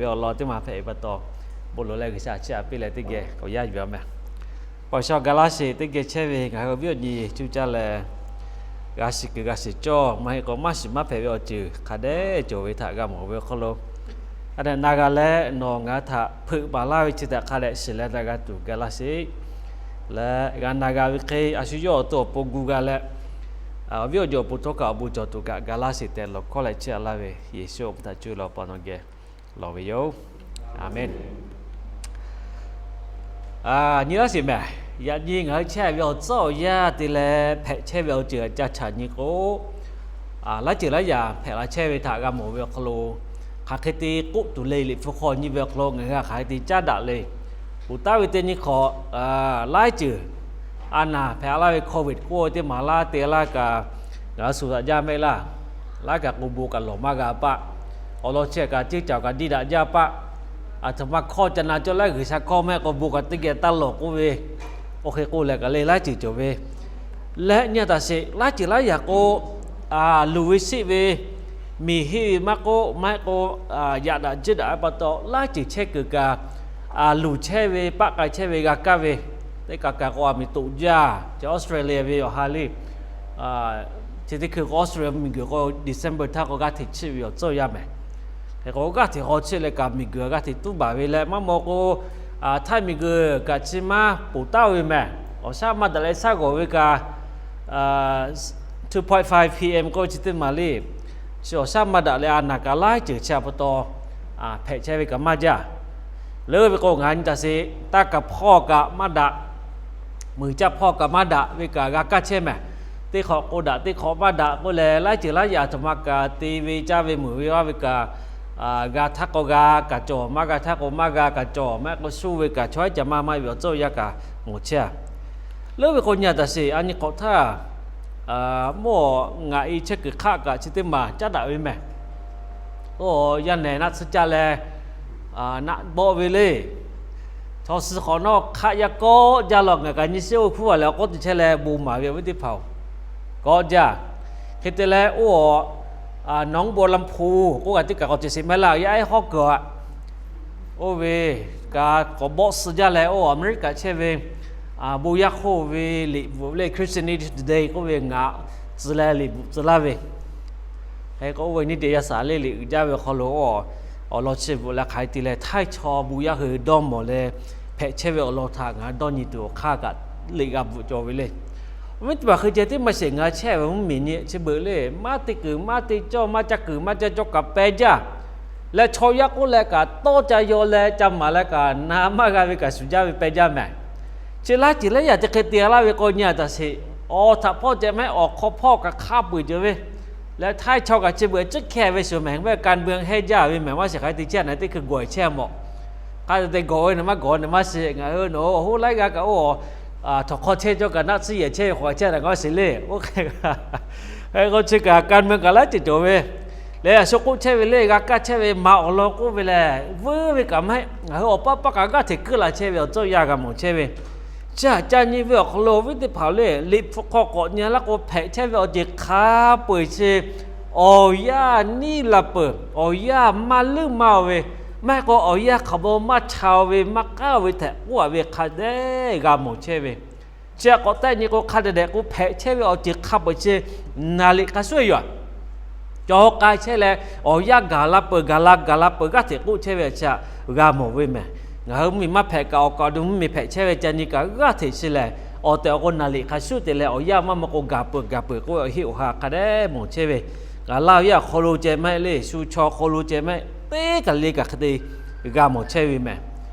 ve awˬ lawn teˇ maˬ hpehꞈ ve pa taw, bon lawˬ leh G'uiˬsha chiˇ aꞈ piˇ leh teˇ geh k'awꞈ yaˇ yuˬ-a meh. Paw sha ga laˇ sheˍ teˇ geh chehˇ ve ngaˬ hui awˬ viˉ awˬ nyi cuˇ caˇ leh, g'a shiˍ kuiˬ g'a shiˍ cawˇ maˇ heˆ k'o maˇ shiˍ maˇ hpehꞈ ve awˬ ceuˬ hk'a dehꞈ cawˬ ve htaꞈ g'a mawˬ ve awˬ hk'aw lo, a nehˬ na g'a leh nawˬ ngaˬ hui htaꞈ hpeuꞈ maˍ laˇ ve chi htaꞈ hk'a dehꞈ shiˍ leh na g'a tuˬ ga laˇ sheˍ. Leh g'a na g'a ve hk'e a shu yawˇ awˬ to awˬ pon gu g'a leh, awˬ viˉ awˬ nyi awˬ pon htawˇ kaꞈ awˬ bon cawˬ tuˬ kaꞈ ga laˇ sheˍ tehꞈ lawˬ hkawˇ leh chiˇ aꞈ laˇ ve Yeˍsuˆ awˬ pon htaꞈ cuˇ leh awˬ pa nawˬ geh lawˬ ve yoˬ. Aˍmenˍ. Nyi laˇ sheˍ mehˍ. Yaꞈ nyi ngaˬ hui chehˇ ve awˬ tcuhˉ awˬ yanˇ te leh hpehꞈ chehˇ ve awˬ ceuˬ ca chaꞈ nyi k'o, laiˉ ceuˬ laiˉ yaꞈ hpehꞈ la chehˇ ve htaꞈ g'a mawˬ ve awˬ hk'aw lo, hk'aˬ hk'e te k'oˆ tuˬ le liꞈ hpu hk'aw nyi ve awˬ hk'aw lo ngaˬ hui hk'aˬ hk'e te caˉ daꞈ le. Ponˬ taˍ ve teˇ nyi hk'awꞈ, laiˉ ceuˬ a naˬ hpehꞈ laˇ ve COVID k'oˆ ve teˇ maˬ laˇ te laˇ kaꞈ, ngaˬ hui shuˍ daꞈ jaˇ mehˆ laˇ. Laiˉ kaꞈ k'o bon kaꞈ lawˬ maˇ g'a paˆ. Awˬ lawn chi kaꞈ teˇ cawˬ kaꞈ diˇ daꞈ jaˇ paˆ. Aˬ htoꞈ ma hkawˇ ca na cawˇ leh G'uiˬsha hkawˇ mehˆ k'o bon kaꞈ teˇ geh taˇ lawˬ k'oˆ ve, oˇ hk'e k'oˆ leh kaꞈ le laiˉ ceuˬ cawˬ ve. Leh nyi taˍ sheˍ, laiˉ ceuˬ laiˉ yaꞈ k'o, luˬ ve sheˆ ve, miˬ heˆ ve maˇ k'oˆ, maˇ heˆ k'o, yaꞈ daꞈ jiˇ daꞈ ve pa taw laiˉ ceuˬ chehˇ kuiˬ kaꞈ, luˬ chehˇ ve, paˆ k'ai chehˇ ve, g'a kaˇ ve, teˇ kaꞈ kaꞈ k'o a miˬ toꞈ jaˇ. Chi Australia ve awˬ ha le, chi teˇ hkui k'o Australia miˬguiˬ k'o December htaˇ k'o g'aˇ hteꞈ chiˆ ve awˬ tcuhˉ awˬ yanˇ mehˍ. Hk'e k'o g'aˇ hteꞈ haw chiˆ leh kaꞈ miˬguiˬ g'aˇ hteꞈ tuˉ baˬ ve leh maˇ maw k'o, Htaiˇ miˬguiˬ kaꞈ chi maˇ ponˬ taˍ ve mehˍ. Awˬ shaˉ maˇ daꞈ leh shaˉ g'awˬ ve kaꞈ, two point five P M k'oˆ ve chi teˇ maˬ le. Chi awˬ shaˉ maˇ daꞈ leh a naˬ kaꞈ laiˉ ceuˬ chi a pa taw hpehꞈ chehˇ ve kaꞈ maˇ jaˇ. Leuˉ ve k'o ngaˬ nyi taˍ sheˍ, taˇ kaꞈ hpawˇ kaꞈ maˇ daꞈ, muiˬ caˇ hpawˇ kaꞈ maˇ daꞈ ve kaꞈ g'a kaˇ chehˇ mehˍ. Teˇ hk'awꞈ k'o daꞈ, teˇ hk'awꞈ maˇ daꞈ k'oˆ leh laiˉ ceuˬ laiˉ yaꞈ aˬ htoꞈ ma kaꞈ te ve caˇ ve meuˬ ve g'aˇ ve kaꞈ, g'a htaˇ k'o g'a kaꞈ cawˬ, maˇ g'a htaˇ k'o maˇ g'a kaꞈ cawˬ, maˇ heˆ k'o shuˉ ve kaꞈ chaw haiˉ ca maˇ maˇ heˆ ve awˬ tcuhˉ awˬ yanˇ kaꞈ mawˬ chehˇ a. Leuˉ ve k'o nyi a taˍ sheˍ, a nyi hk'awꞈ htaˇ, mawˇ ngaˬ e chehˇ kuiˬ hk'aˆ kaꞈ chi teˇ maˬ caˉ daꞈ ve mehˍ. Oˇ yaˇ nehˬ naˆ tsuhˇ caˇ leh naˆ bawˆ ve le. Chaw suh hk'awꞈ nawˉ hk'aˆ yaˇ kawˆ jaˇ law. Ngaˬ kaꞈ nyi sheˉ oˇ hkuˇ a leh awˬ k'awˉ te chehˇ leh bon maˍ ve awˬ viˉ teˇ hpaˍ-oˬ, kawˆ jaˇ. Hk'e te leh oˇ a, nawˉ bon laˇ hpu k'oˆ kaꞈ teˇ kaꞈ k'awꞈ ceuˬ sheˍ mehˍ laˇ, yaˇ ehˉ hawˉ kuiˬ a. Oˇ ve kaꞈ k'awꞈ bawˆ suh jaˇ leh oˇ America chehˇ ve bon yaˇ hk'oˆ ve liꞈ bvuhꞈ le Christianity Today k'oˆ ve ngaˬ tcuh leh liꞈ bvuhꞈ tcuh laˇ ve. Hk'e k'o oˇ ve nyiˇ te yaˇ shaˍ le liꞈ uiˍ jaˇ ve awˬ hk'aw lo, awˬ lawn chi bvuhꞈ leh hk'aˬ hk'e te leh Htaiˇ chaw bon yaˇ hui dawˇ mawˬ leh hpehꞈ chehˇ ve awˬ lawn htaꞈ ngaˬ hui dawˇ nyi tuˬ awˬ hk'aˇ kaꞈ liꞈ g'a bvuhꞈ cawˬ ve le. Awˬ viˉ teˇ hpaˍ hk'e ceh teˇ maˇ sheˍ, ngaˬ hui chehˇ ve mvuhˇmiˬ nyi chi beuꞈ le, maˇ te kuiˬ maˇ te cawˇ, maˇ caˇ kuiˬ maˇ caˇ cawˇ kaꞈ peh jaˇ. Leh chaw yaˇ k'oˆ leh kaꞈ tawˇ ca yaw leh ca maˍ leh kaꞈ na maˇ g'a ve kaꞈ shuˍ jaˇ ve peh jaˇ mehˍ. Chi laiˉ ceuˬ laiˉ yaꞈ te hk'e te laˇ ve k'o nyi a taˍ sheˍ, awˬ htaꞈ hpawˇ ceh mehˆ awˬ hk'aw hpawˇ kaꞈ hk'a peu-eˬ ceuˬ ve. Leh Htaiˇ chaw kaꞈ chi beuꞈ ciˉ hkeh ve shuˍ mehˍ, ve kanˇ beuꞈ heh jaˇ ve mehˍ, maˇ shiˍ hk'aˬ hk'e te chehˇ na teˇ hkui gawˬ chehˇ mawˬ. Hk'a te gawˬ ve na maˇ gawˬ na maˇ shiˍ, ngaˬ hui nawˬ awˬ hoˉ laiˉ g'aˇ kaꞈ oˇ htawnˍ hk'aw chehˇ cawˇ kaꞈ naˆ tsuhˇ yehˬ chehˇ ve hk'awꞈ chehˇ na k'aw shiˍ le. Oˇ hk'e k'o chi kaꞈ kanˇ meuˇ kaꞈ laiˉ ceuˬ cawˬ ve. Leh a shu k'oˆ chehˇ ve le, g'a kaˇ chehˇ ve maˍ awˬ lawn k'oˆ ve lehˬ, vuiˇ ve kaꞈ maˇ heˆ. Ngaˬ hui awˬ paˇ paˇ kaꞈ g'aˇ hteꞈ keuˆ la chehˇ ve awˬ tcuhˉ awˬ yanˇ g'a mawˬ chehˇ ve. Chi htaꞈ ca nyi ve awˬ hk'aw lo awˬ viˉ teˇ hpaˍ le, liꞈ hpu hk'aw k'awꞈ nyi laˇ k'o hpehꞈ chehˇ ve awˬ ceuˬ hk'a peu-eˬ chi awˬ yanˇ niˇ la peuˬ, awˬ yanˇ maˇ leuˉ maˇ ve, maˇ heˆ k'o awˬ yanˇ hk'aˬ ma maˇ cha ve maˇ k'aˉ ve tehꞈ k'oˆ a ve hk'a dehꞈ g'a mawˬ chehˇ ve. Chi htaꞈ k'awꞈ tehˆ nyi k'o hk'a dehꞈ dehꞈ k'o hpehꞈ chehˇ ve awˬ ceuˬ hk'a peu-eˬ chi naˍ liꞈ hk'a shuˉ e yoˬ. Cawˬ k'ai chehˇ leh awˬ yanˇ gaˬ la peuˬ, gaˬ la gaˬ la peuˬ g'aˇ hteꞈ k'oˆ chehˇ ve chi htaꞈ g'a mawˬ ve mehˍ. Ngaˬ hui mvuhˇmiˬ maˇ hpehꞈ kaꞈ awˬ kaꞈ awˬ duˬ mvuhˇmiˬ hpehꞈ chehˇ ve ca nyi kaꞈ g'aˇ hteꞈ chi lehˬ, awˬ tehˬ awˬ k'o naˍ liꞈ hk'a shuˉ te leh awˬ yanˇ maˇ maw k'o gaˬ peuˬ gaˬ peuˬ k'oˆ ve awˬ heˆ awˬ ha hk'a dehꞈ mawˬ chehˇ ve. Ngaˬ laˇ awˬ yanˇ awˬ hk'aw lo ceh maˇ heˆ le, shu chaw awˬ hk'aw lo ceh maˇ heˆ, teˇ kaˬ le kaꞈ hk'e te g'a mawˬ chehˇ ve mehˍ.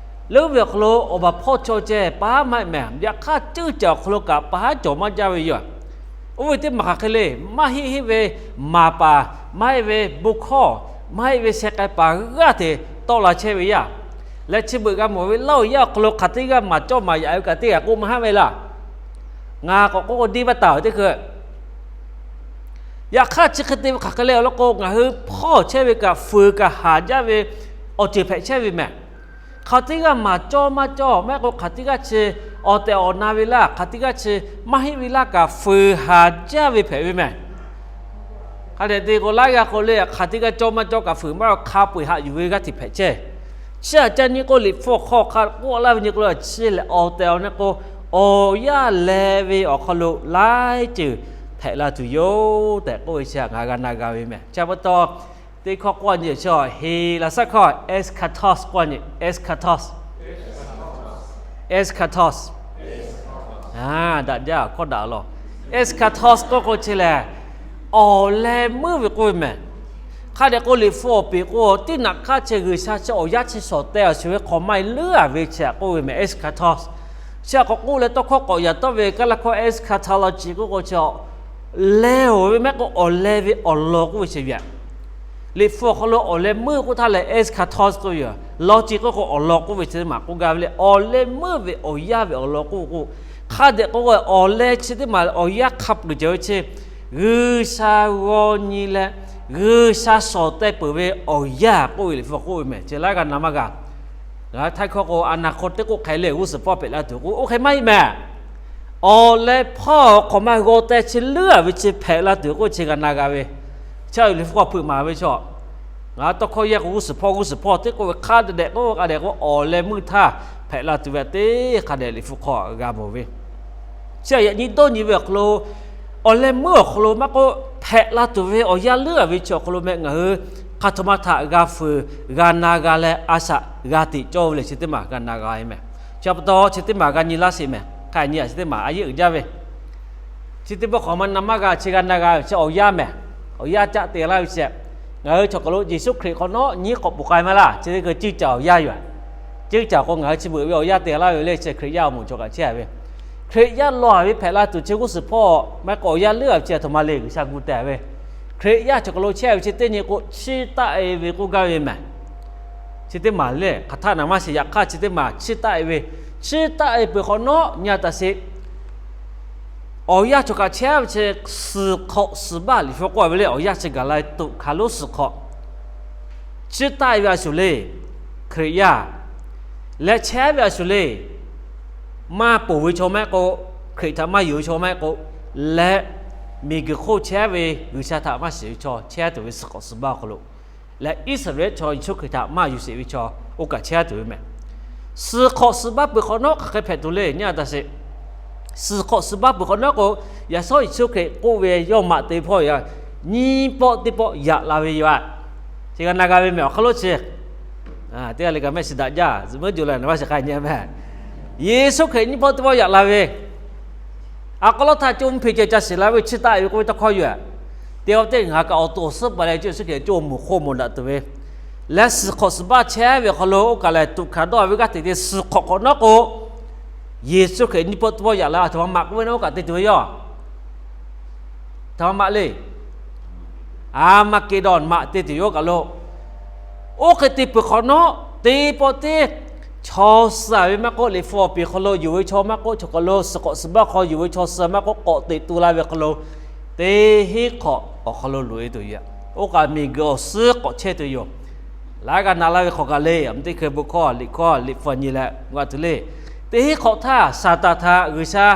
Leuˉ ve awˬ hk'aw lo awˬ baˬ hpawˇ chaw ceh paˉ maˇ heˆ mehˍ. Yaꞈ hk'aˇ ceuˇ caˬ awˬ hk'aw lo kaꞈ paˉ cawˬ maˇ jaˇ ve yoˬ. Oˇ ve teˇ maˬ hk'aˬ hk'e le, maˇ heˆ heˆ ve maˍ paˍ, maˇ heˆ ve bon hkawˇ, maˇ heˆ ve sheh k'ai paˍ g'aˇ hteꞈ tawˆ la chehˇ ve yaˇ. Leh chi beuꞈ g'a mawˬ ve laˇ awˬ yanˇ awˬ hk'aw lo hk'aˬ teˇ g'aˇ maˍ cawˇ maˍ yaꞈ ve kaꞈ teˇ g'aˇ k'oˆ maˇ haˉ ve laˇ. Ngaˬ k'awꞈ k'oˆ k'o diˇ vaˇ taˍ teˇ hkui. Yaꞈ hk'aˇ chi hk'e te ve hk'aˬ hk'e le awˬ lawn k'o ngaˬ hui hpawˇ chehˇ ve kaꞈ fuiˍ kaꞈ haˍ jaˇ ve awˬ ceuˬ hpehꞈ chehˇ ve mehˍ. Hk'aˬ teˇ g'aˇ maˍ cawˇ maˇ cawˇ maˇ heˆ k'o hk'aˬ teˇ g'aˇ chi awˬ tehˬ awˬ na ve laˇ, hk'aˬ teˇ g'aˇ chi maˇ heˆ ve laˇ kaꞈ fuiˍ haˍ jaˇ ve hpehꞈ ve mehˍ. Hk'a dehꞈ te k'o laiˉ g'aˇ k'o le, hk'aˬ teˇ g'aˇ cawˇ maˇ cawˇ kaꞈ fuiˍ maˇ hk'a peu-eˬ haꞈ yuˬ ve g'aˇ hteꞈ hpehꞈ chehˇ. Chi aꞈ ca nyi k'o, Liꞈ hpu awˬ hk'aw hk'a k'oˆ laˇ ve nyi k'o, chi lehˬ awˬ tehˬ awˬ na k'o, awˬ yanˇ leh ve awˬ hk'aw lo laiˉ ceuˬ hpehꞈ la tuˬ yoˬ tehꞈ k'oˆ ve chi ngaˬ g'a na g'a ve mehˬ. Chi pa taw, teˇ hkawˇ k'oˆ nyi chi, Heˍlaˍsaˆ hkawˇ eschatos k'oˆ nyi, eschatos, eschatos. Daꞈ jaˇ, hkawˇ daꞈ law. Eschatos k'oˆ k'o chi lehˬ, awˬ leh meuˇ ve k'oˆ ve mehˬ. Hk'a dehꞈ k'o, Liꞈ hpu awˬ peˍ k'o, teˇ naꞈ hk'aˇ chi G'uiˬsha chi awˬ yanˇ chi shawˍ teh awˬ shuˍ ve hk'awꞈ maˇ e leuˉ a ve chi htaꞈ k'oˆ ve mehˬ, eschatos. Chi htaꞈ k'awꞈ k'oˆ leh tawˇ hkawˇ k'awꞈ yaꞈ tawˆ ve kaˇ laˇ hkawˇ eschatology k'oˆ k'o chi, leh oˬ ve mehˆ k'o, awˬ leh ve awˬ lawn k'oˆ ve chi ve aꞈ. Liꞈ hpu awˬ hk'aw lo awˬ leh meuˇ k'oˆ htaˇ leh eschatos k'oˆ ve yoˬ. Law ceuˬ k'oˆ k'o, awˬ lawn k'oˆ ve chi teˇ maˬ k'oˆ gaˇ ve le. Awˬ leh meuˇ ve awˬ yanˇ ve awˬ lawn k'oˆ k'o, hk'a dehꞈ k'o, awˬ leh chi teˇ maˬ awˬ yanˇ hk'a peuˬ cawˬ ve chi, G'uiˬsha g'aw nyi leh G'uiˬsha shawˍ teh peuˬ ve awˬ yanˇ k'oˆ ve Liꞈ hpu k'oˆ ve mehˬ. Chi laiˉ g'a na maˇ g'a. Ngaˬ htaiˇ hkawˇ k'o, a naˍ hk'aw teˇ k'oˆ hk'e le, g'uˇ suhˍ hpawˇ hpehꞈ la tuˬ k'o, oˇ hk'e maˇ heˆ mehˬ. Awˬ leh hpawˇ hk'awꞈ ma g'aw teh chi leuˉ a ve chi hpehꞈ la tuˬ k'oˆ chi g'a na g'a ve. Chi a yoˬ Liꞈ hpu hk'aw hpeuꞈ maˍ ve chaw. Ngaˬ tawˇ hkawˇ yehˇ k'o, g'uˇ suhˍ hpawˇ g'uˇ suhˍ hpawˇ teˇ k'oˆ ve hk'a dehꞈ k'oˆ k'a dehꞈ k'o, awˬ leh meuˇ htaˇ hpehꞈ la tuˬ ve teˇ hk'a dehꞈ Liꞈ hpu hk'aw g'a mawˬ ve. Chi aꞈ yaꞈ nyi dawˇ nyi ve awˬ hk'aw lo, awˬ leh meuˇ awˬ hk'aw lo maˇ k'oˆ, hpehꞈ la tuˬ ve awˬ yanˇ leuˉ a ve chi awˬ hk'aw lo meh ngaˬ hui hk'a htoꞈ ma htaꞈ g'a fuiˍ g'a na g'a leh a shaꞈ g'a teꞈ cawˇ ve le, chi teˇ maˬ g'a na g'a ve mehˬ. Chi pa taw chi teˇ maˬ g'a nyi laˇ sheˍ mehˬ. Hk'a nyi a chi teˇ maˬ a yeˇ uiˍ jaˇ ve, chi teˇ pawˆ hk'awꞈ ma na maˇ g'a, chi g'a na g'a ve chi awˬ yanˇ mehˬ. Awˬ yanˇ caˆ te laˇ ve chi, ngaˬ hui chaw hk'aw lo Yeˍsuˆ Hkriꞈ hk'awꞈ nawˉ nyiˉ hk'awꞈ poˬ k'ai maˇ laˇ. Chi teˇ hkui ceuˇ caˬ awˬ yanˇ yoˬ. Ceuˇ caˬ k'o ngaˬ hui chi beuꞈ ve awˬ yanˇ te laˇ ve le, chi Hkriꞈ yaˇ awˬ moˍ chaw kaꞈ chehˇ ve. Hkriꞈ yaˇ lawˬ a ve hpehꞈ la tuˬ chi g'uˇ suhˍ hpawˇ maˇ k'oˆ, awˬ yanˇ leuˉ a ve chi a htoꞈ ma le, G'uiˬsha gu teh ve. Hkriꞈ yaˇ chaw hk'aw lo chehˇ ve chi teˇ nyi k'o, chiˇ taˆ e ve k'oˆ gaˇ ve mehˬ. Chi teˇ maˬ le, hk'aˬ htaˇ naˍ maˇ sheˍ, yaꞈ hk'aˇ chi teˇ maˬ chiˇ taˆ e ve. Chiˇ taˆ e peuˬ hk'awꞈ nawˉ nyi a taˍ sheˍ. Awˬ yanˇ chaw kaꞈ chehˇ ve chi suhˍ hk'awꞈ suhˍ baˆ Liꞈ hpu k'oˆ ve le, awˬ yanˇ chi gaˬ la tuꞈ hkanˍ lonˉ suhˍ hk'awꞈ. Chiˇ taˆ e ve a shuˍ le, Hkriꞈ yaˇ leh chehˇ ve a shuˍ le, maˇ ponˬ ve chaw maˇ heˆ k'o, Hkriꞈ htaꞈ maˇ yonˍ ve chaw maˇ heˆ k'o, leh miˬguiˬ hk'oˆ chehˇ ve G'uiˬsha htaꞈ maˇ shiˍ ve chaw chehˇ tuˬ ve suhˍ hk'awꞈ suhˍ baˆ awˬ hk'aw lo, leh Iˉsaˍreˍlaˆ chaw Yeˍsuˆ Hkriꞈ htaꞈ maˇ yuˬ sheˍ ve chaw oˇ kaꞈ chehˇ tuˬ ve mehˬ. Suhˍ hk'awꞈ suhˍ baˆ peuˬ hk'awꞈ nawˉ hk'aˬ hk'e hpehꞈ tuˬ le nyi a taˍ sheˍ. Suhˍ hk'awꞈ suhˍ baˆ peuˬ hk'awꞈ nawˉ k'o, yaꞈ shawˉ Yeˍsuˆ Hkriꞈ k'oˆ ve yawˇ maꞈ te hpawˇ yaꞈ, nyiˇ pawˆ teˇ pawˆ yaꞈ la ve yoˬ a. Chi g'a na g'a ve mehˬ awˬ hk'aw lo chi. Teˇ g'aˇ le kaꞈ mehˆ shiˍ daꞈ jaˇ, zuhꞈ meuˉ jo la na maˇ shiˍ k'ai nyi mehˬ. Yeˍsuˆ Hkriꞈ nyiˇ pawˆ teˇ pawˆ yaꞈ la ve a k'aw lawˉ htaˇ co mvuhˇ hpe ceh ca shiˍ la ve chiˇ taˆ e ve k'oˆ ve tawˇ hkawˇ yoˬ. Te a teˇ ngaˬ kaꞈ awˬ to awˬ suhˉ pa leh Yeˍsuˆ Hkriꞈ co mvuhˬ hk'oˆ mawˬ daꞈ tuˬ ve, leh suhˍ hk'awꞈ suhˍ baˆ chehˇ ve awˬ hk'aw lo oˇ kaꞈ lehˬ tuꞈ hkanˍ dawˇ ve g'aˇ hteꞈ te suhˍ hk'awꞈ hk'awꞈ nawˉ k'o, Yeˍsuˆ Hkriꞈ nyiˇ pawˆ teˇ pawˆ yaꞈ la a htoꞈ ma maꞈ k'oˆ ve na oˇ kaꞈ te tuˬ ve yoˬ. Htoꞈ ma maꞈ le. Aˍmaˍkeˍdaw maꞈ te tuˬ yoˬ kaꞈ lo. Oˇ hk'e te peuˬ hk'awꞈ nawˉ, teˇ pawˆ teˇ chaw suh ve maˇ k'oˆ, Liꞈ hpu awˬ peˍ hk'aw lo yonˍ ve chaw maˇ k'oˆ, chaw hk'aw lo suhˍ hk'awꞈ suhˍ baˆ hk'aw yonˍ ve chaw suh maˇ k'oˆ, k'awꞈ teꞈ tu la ve hk'aw lo, teˇ hinˉ hk'awꞈ awˬ hk'aw lo loꞈ e tuˬ yoˬ. Oˇ kaꞈ miˬguiˬ awˬ suhˉ k'awꞈ chehˇ tuˬ yoˬ. Laiˉ g'a na laˇ ve hk'awꞈ kaꞈ le, aˬ mvuhˇ teˇ hkui bon hkawˇ liꞈ hkawˇ liꞈ hpu nyi leh g'a tuˬ le. Teˇ hinˉ hk'awꞈ htaˇ Saˍtanˍ htaꞈ G'uiˬsha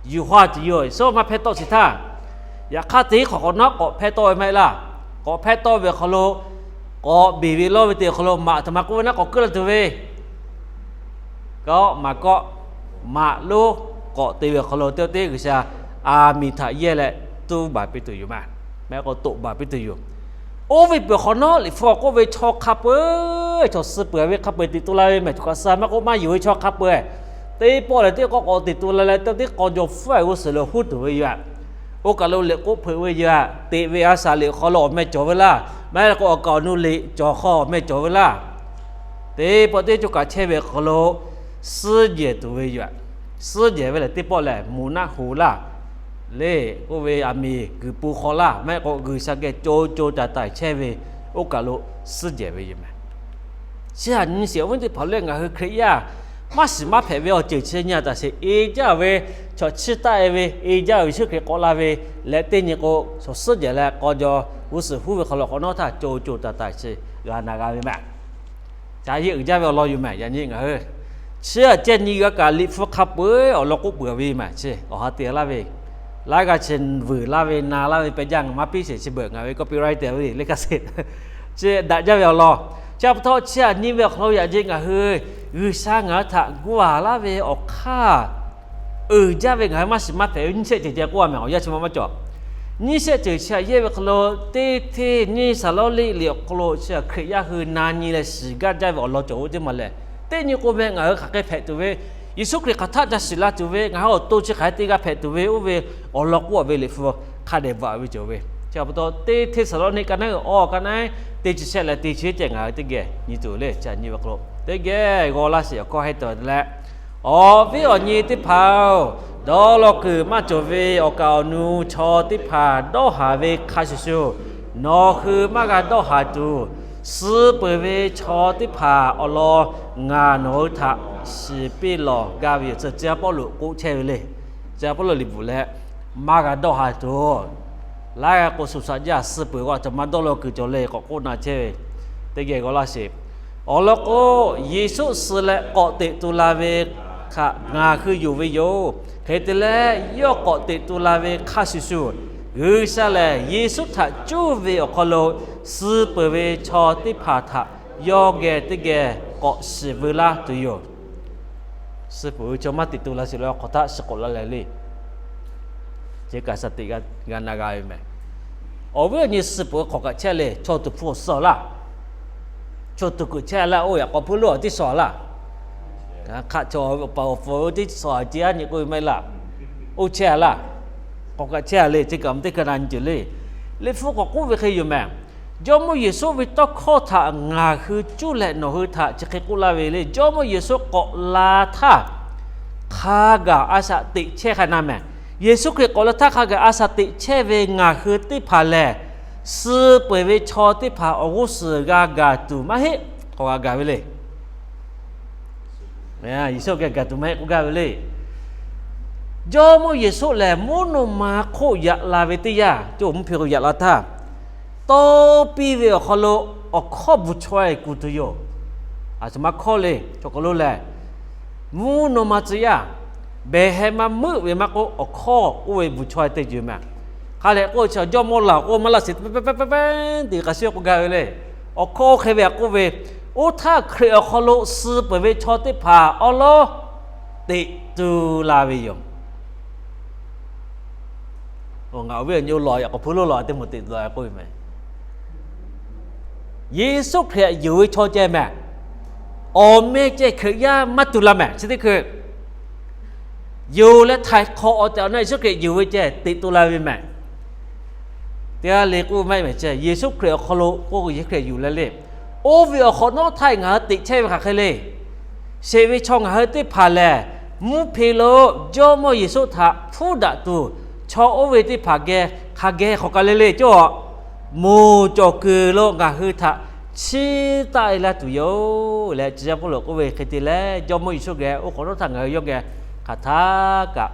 yuˬ haw tuˬ yoˬ. Yeˍsuˆ maˇ hpehˇ tawˆ sheˍ htaˇ, yaꞈ hk'aˇ teˇ hinˉ hk'awꞈ hk'awꞈ nawˉ k'awꞈ hpehˇ tawˆ ve maˇ heˆ laˇ. K'awꞈ hpehˇ tawˆ ve awˬ hk'aw lo, k'awꞈ beˬ ve lawˇ ve teˇ hk'aw lo maꞈ htoꞈ ma k'oˆ ve naˉ k'awꞈ keuˆ la tuˬ ve kawˆ maˍ kawˆ, maꞈ lonˉ k'awꞈ te ve awˬ hk'aw lo teˇ teˇ G'uiˬsha aˬ miˍ htaꞈ yehˇ leh tuˉ baˬ piˇ tuˬ yoˬ maˇ, mehˆ k'o toꞈ baˬ piˇ tuˬ yoˬ. Oˇ ve peuˬ hk'awꞈ nawˉ Liꞈ hpu k'oˆ ve chaw hk'a peu-eˬ, chaw suh peuˬ ve hk'a peu-eˬ teꞈ tu la ve mehˬ, chaw kaꞈ suh maˇ k'oˆ maˇ yonˍ ve chaw hk'a peu-eˬ, teˇ pawˆ lehˬ teˇ k'awˆ k'awꞈ teꞈ tu la leh teˇ teˇ k'aw jaw hpfuhˇ ve g'uˇ suhˍ lo huˉ tuˬ ve yoˬ. Oˇ kaˬ lo lehˬ k'oˆ hpeuꞈ ve yoˬ. Teꞈ ve a shaꞈ liꞈ hk'aw lo awˬ meh cawˬ ve laˇ, maˇ heˆ k'o awˬ kaˍ awˬ nu liꞈ cawˬ hk'aw awˬ meh cawˬ ve laˇ. Teˇ pawˆ teˇ cawˬ kaꞈ chehˇ ve hk'aw lo suhˉ jehˬ tuˬ ve yoˬ. Suhˉ jehˬ ve lehˬ teˇ pawˆ lehˬ moˬ naˆ hoꞈ laˇ, le k'oˆ ve aˬ miˍ guiˬ po hk'aw laˇ, maˇ heˆ k'o G'uiˬsha geh co co taiˍ taiˍ chehˇ ve oˇ kaˬ lo suhˉ jehˬ ve yoˬ mehˬ. Chi aꞈ nyi sheˍ awˬ viˉ teˇ hpaˍ lehˬ, ngaˬ hui Hkriꞈ yaˇ maˇ shiˍ maˇ hpehꞈ ve awˬ ceuˬ chi nyi a taˍ sheˍ. E jaˇ ve chaw chiˇ taˆ e ve, e jaˇ ve Yeˍsuˆ Hkriꞈ k'awꞈ la ve leh teˇ nyi k'o, chaw suhˉ jehˬ leh k'aw jaw g'uˇ suhˍ huˉ ve hk'aw lo hk'awꞈ nawˉ htaˇ co co taiˍ taiˍ chi g'a na g'a ve mehˬ. Ca yeˇ uiˍ jaˇ ve awˬ lawn yoˬ mehˬ. Yaꞈ nyi ngaˬ hui chi aꞈ ceh nyi g'a kaꞈ Liꞈ hpu hk'a peu-eˬ awˬ lawn k'oˆ peuˬ ve mehˬ. Chi awˬ ha te laˇ ve, laiˉ g'aˇ chi vuiˬ laˇ ve na laˇ ve pehˬ jaˇ, ngaˬ maˇ piˇ sheˍ chi beuꞈ ngaˬ ve copyright te ve le ka se. Chi daꞈ jaˇ ve awˬ lawn Chi pa taw chi aꞈ nyi ve awˬ hk'aw lo yaꞈ jeˆ ngaˬ hui G'uiˬsha ngaˬ hui htaꞈ gu a laˇ ve awˬ hk'aˇ uiˍ jaˇ ve ngaˬ hui maˇ shiˍ maˇ hpehꞈ ve nyiˇ shehˆ ceuˬ ceh k'oˆ a mehˍ. Awˬ yanˇ chi ma maˇ cawˬ. Nyiˇ shehˆ ceuˬ chi aꞈ yehˇ ve hk'aw lo teˇ hteˇ nyiˇ Saˍlawˇliˆ liꞈ awˬ hk'aw lo chi aꞈ Hkriꞈ yaˇ hui na nyi leh shiˍ gaˇ jaˇ ve awˬ lawn cawˬ ve teˇ maˬ lehˬ, teˇ nyi k'o meh ngaˬ hui hk'aˬ hk'e hpehꞈ tuˬ ve, Yeˍsuˆ Hkriꞈ hk'aˬ htaˆ ca shiˍ la tuˬ ve, ngaˬ hui awˬ to chi hk'aˬ hk'e te g'a hpehꞈ tuˬ ve oˇ ve awˬ lawn k'oˆ a ve liꞈ hpu hk'a dehꞈ bvuhꞈ ve cawˬ ve. Chi pa taw teˇ hteˇ Saˍlawˇniˆ ka naˉ uiˍ awˇ ka naˉ teˇ chi shehˆ leh teˇ chi ceh ngaˬ hui teˇ geh nyi tuˬ le. Chi aꞈ nyi ve hk'aw lo teˇ geh g'aw laˇ sheˍ awˬ hkawˇ heh tawˍ leh, Awˬ viˉ awˬ nyi teˇ hpaˍ-oˬ, dawˇ law kuiˬ maˇ cawˬ ve awˬ kaˍ awˬ nu chaw teˇ hpaˍ dawˇ haˍ ve hk'a shuˍ shuˍ, nawˬ hui maˇ g'a dawˇ haˍ tuˬ, suh peuˬ ve chaw teˇ hpaˍ awˬ lawn ngaˬ nawˬ hui htaꞈ shiˍ piˇ lawˬ gaˇ ve yoˬ. Tcuh tcuh Pawˇluꞈ k'oˆ chehˇ ve le. Tcuh Pawˇluꞈ liꞈ bvuhꞈ leh, maˇ g'a dawˇ haˍ tuˬ, laiˉ g'a k'o shuˍ shaꞈ jaˇ, suh peuˬ k'o a htoꞈ ma dawˇ law kuiˬ cawˬ le k'awꞈ k'oˆ na chehˇ ve, teˇ geh g'aw laˇ sheˍ. Awˬ lawn k'o, Yeˍsuˆ suh leh k'awꞈ teꞈ tu la ve htaꞈ ngaˬ hui yonˍ ve yoˬ. Hk'e te leh, yawˇ k'awꞈ teꞈ tu la ve hk'a shuˍ shuˍ, G'uiˬsha lehˬ Yeˍsuˆ htaꞈ cuˇ ve awˬ hk'aw lo suh peuˬ ve chaw teˇ hpaˍ htaꞈ yawˇ geh teˇ geh k'awꞈ shiˍ veu laˇ tuˬ yoˬ. Suh peuˬ ve chaw maˇ teꞈ tu la sheˍ leh hk'aˬ htaˆ shiˍ k'awꞈ la leh le. Chi kaꞈ shaˍ teꞈ g'a na g'a ve mehˍ. Awˬ viˉ awˬ nyi suh peuˬ ve hk'awꞈ kaꞈ chehˇ le, chaw tuˍ hpfuh awˬ suh laˇ. Chaw tuˍ kuiˬ chehˇ laˇ, oˇ yaꞈ k'aw hpuiˇ lonˉ awˬ tiˉ suh laˇ. Hk'aˆ chaw paˍ awˬ pfuhˍ oˇ tiˉ suh a ce aˉ nyi k'oˆ ve maˇ heˆ laˇ. Oˇ chehˇ laˇ. Hk'awꞈ kaꞈ chehˇ le, chi kaꞈ teˇ hkui na nyi ceuˬ le. Liꞈ hpu k'awꞈ k'oˆ ve hk'e yoˬ mehˍ. Jawˇmawˇ Yeˍsuˆ ve tawˇ hkawˇ htaꞈ ngaˬ hui cuˇ leh nawˬ hui htaꞈ chi hk'e k'oˆ laˇ ve le. Jawˇmawˇ Yeˍsuˆ k'awꞈ la htaˇ, hk'a gaˬ a shaꞈ teꞈ chehˇ hk'a na mehˍ. Yeˍsuˆ Hkriꞈ k'awꞈ la htaˇ hk'a gaˬ a shaꞈ teꞈ chehˇ ve ngaˬ hui teˇ hpaˍ lehˬ, suh peuˬ ve chaw teˇ hpaˍ awˬ g'uˇ suhˍ g'a gaˬ tuˬ maˇ heˆ. K'awꞈ g'a gaˬ ve le. Yeˍsuˆ geh gaˬ tuˬ maˇ heˆ k'oˆ gaˇ ve le. Jawˇmawˇ Yeˍsuˆ lehˬ mvuhˇ naw ma hk'oˆ yaꞈ la ve teˇ yanˇ, co mvuhˇ hpe k'o yaꞈ la htaˇ, tawˇ piˇ ve awˬ hk'aw lo awˬ hkawˇ bvuhˬ chaweh kuˬ tuˬ yoˬ. A htoꞈ ma hkawˇ le, chaw hk'aw lo lehˬ, mvuhˇ naw ma tcuh yaˇ behˬ heh maˇ meuˆ ve maˇ k'oˆ, awˬ hkawˇ oˇ ve bvuhˬ chaweh te yuˬ mehˍ. Hk'a lehˬ k'oˆ chi jawˇmawˇ laˬ k'o maˇ laˇ sheˍ, pehˉ pehˉ pehˉ pehˉ te kaꞈ shiˉ k'oˆ gaˇ ve le. Awˬ hkawˇ oˇ hk'e ve aꞈ k'oˆ ve, oˇ htaˇ Hkriꞈ awˬ hk'aw lo suh peuˬ ve chaw teˇ hpaˍ awˉ lawˉ teꞈ tu la ve yoˬ. Ngaˬ awˬ viˉ awˬ nyi oˇ lawˬ yaꞈ k'aw hpuiˇ lonˉ lawˬ teˇ moˍ teꞈ tu la k'oˆ ve mehˍ. Yeˍsuˆ Hkriꞈ yonˍ ve chaw ceh mehˍ. Awˬ meh ceh Hkriꞈ yaˇ maˇ tu la mehˍ. Chi teˇ hkui yonˍ leh htaiˍ hk'awꞈ awˬ tehˬ awˬ na Yeˍsuˆ Hkriꞈ yonˍ ve ceh teꞈ tu la ve mehˍ. Teˇ g'aˇ le k'oˆ maˇ heˆ mehˍ ceh, Yeˍsuˆ Hkriꞈ awˬ hk'aw lo k'oˆ Yeˍsuˆ Hkriꞈ yonˍ leh le. Oˇ ve awˬ hk'awꞈ nawˉ htaˇ ngaˬ hui teꞈ chehˇ ve hk'aˬ hk'e le. Sheˍ ve chaw ngaˬ hui teˇ hpaˍ lehˬ, mvuhˇ hpe lo Jawˇmawˇ Yeˍsuˆ htaꞈ hpfuhˇ daꞈ tuˬ, chaw oˇ ve teˇ hpaˍ geh hk'a geh hk'awꞈ ka le le cawˇ, moˬ cawˬ kuiˬ lo ngaˬ hui htaꞈ chiˇ taˆ e laˇ tuˬ yoˬ leh, tcuh yaˇ Pawˇluꞈ k'oˆ ve hk'e te leh, Jawˇmawˇ Yeˍsuˆ geh oˇ hk'awꞈ nawˉ htaˇ ngaˬ hui yawˇ geh hk'aˬ htaˇ kaꞈ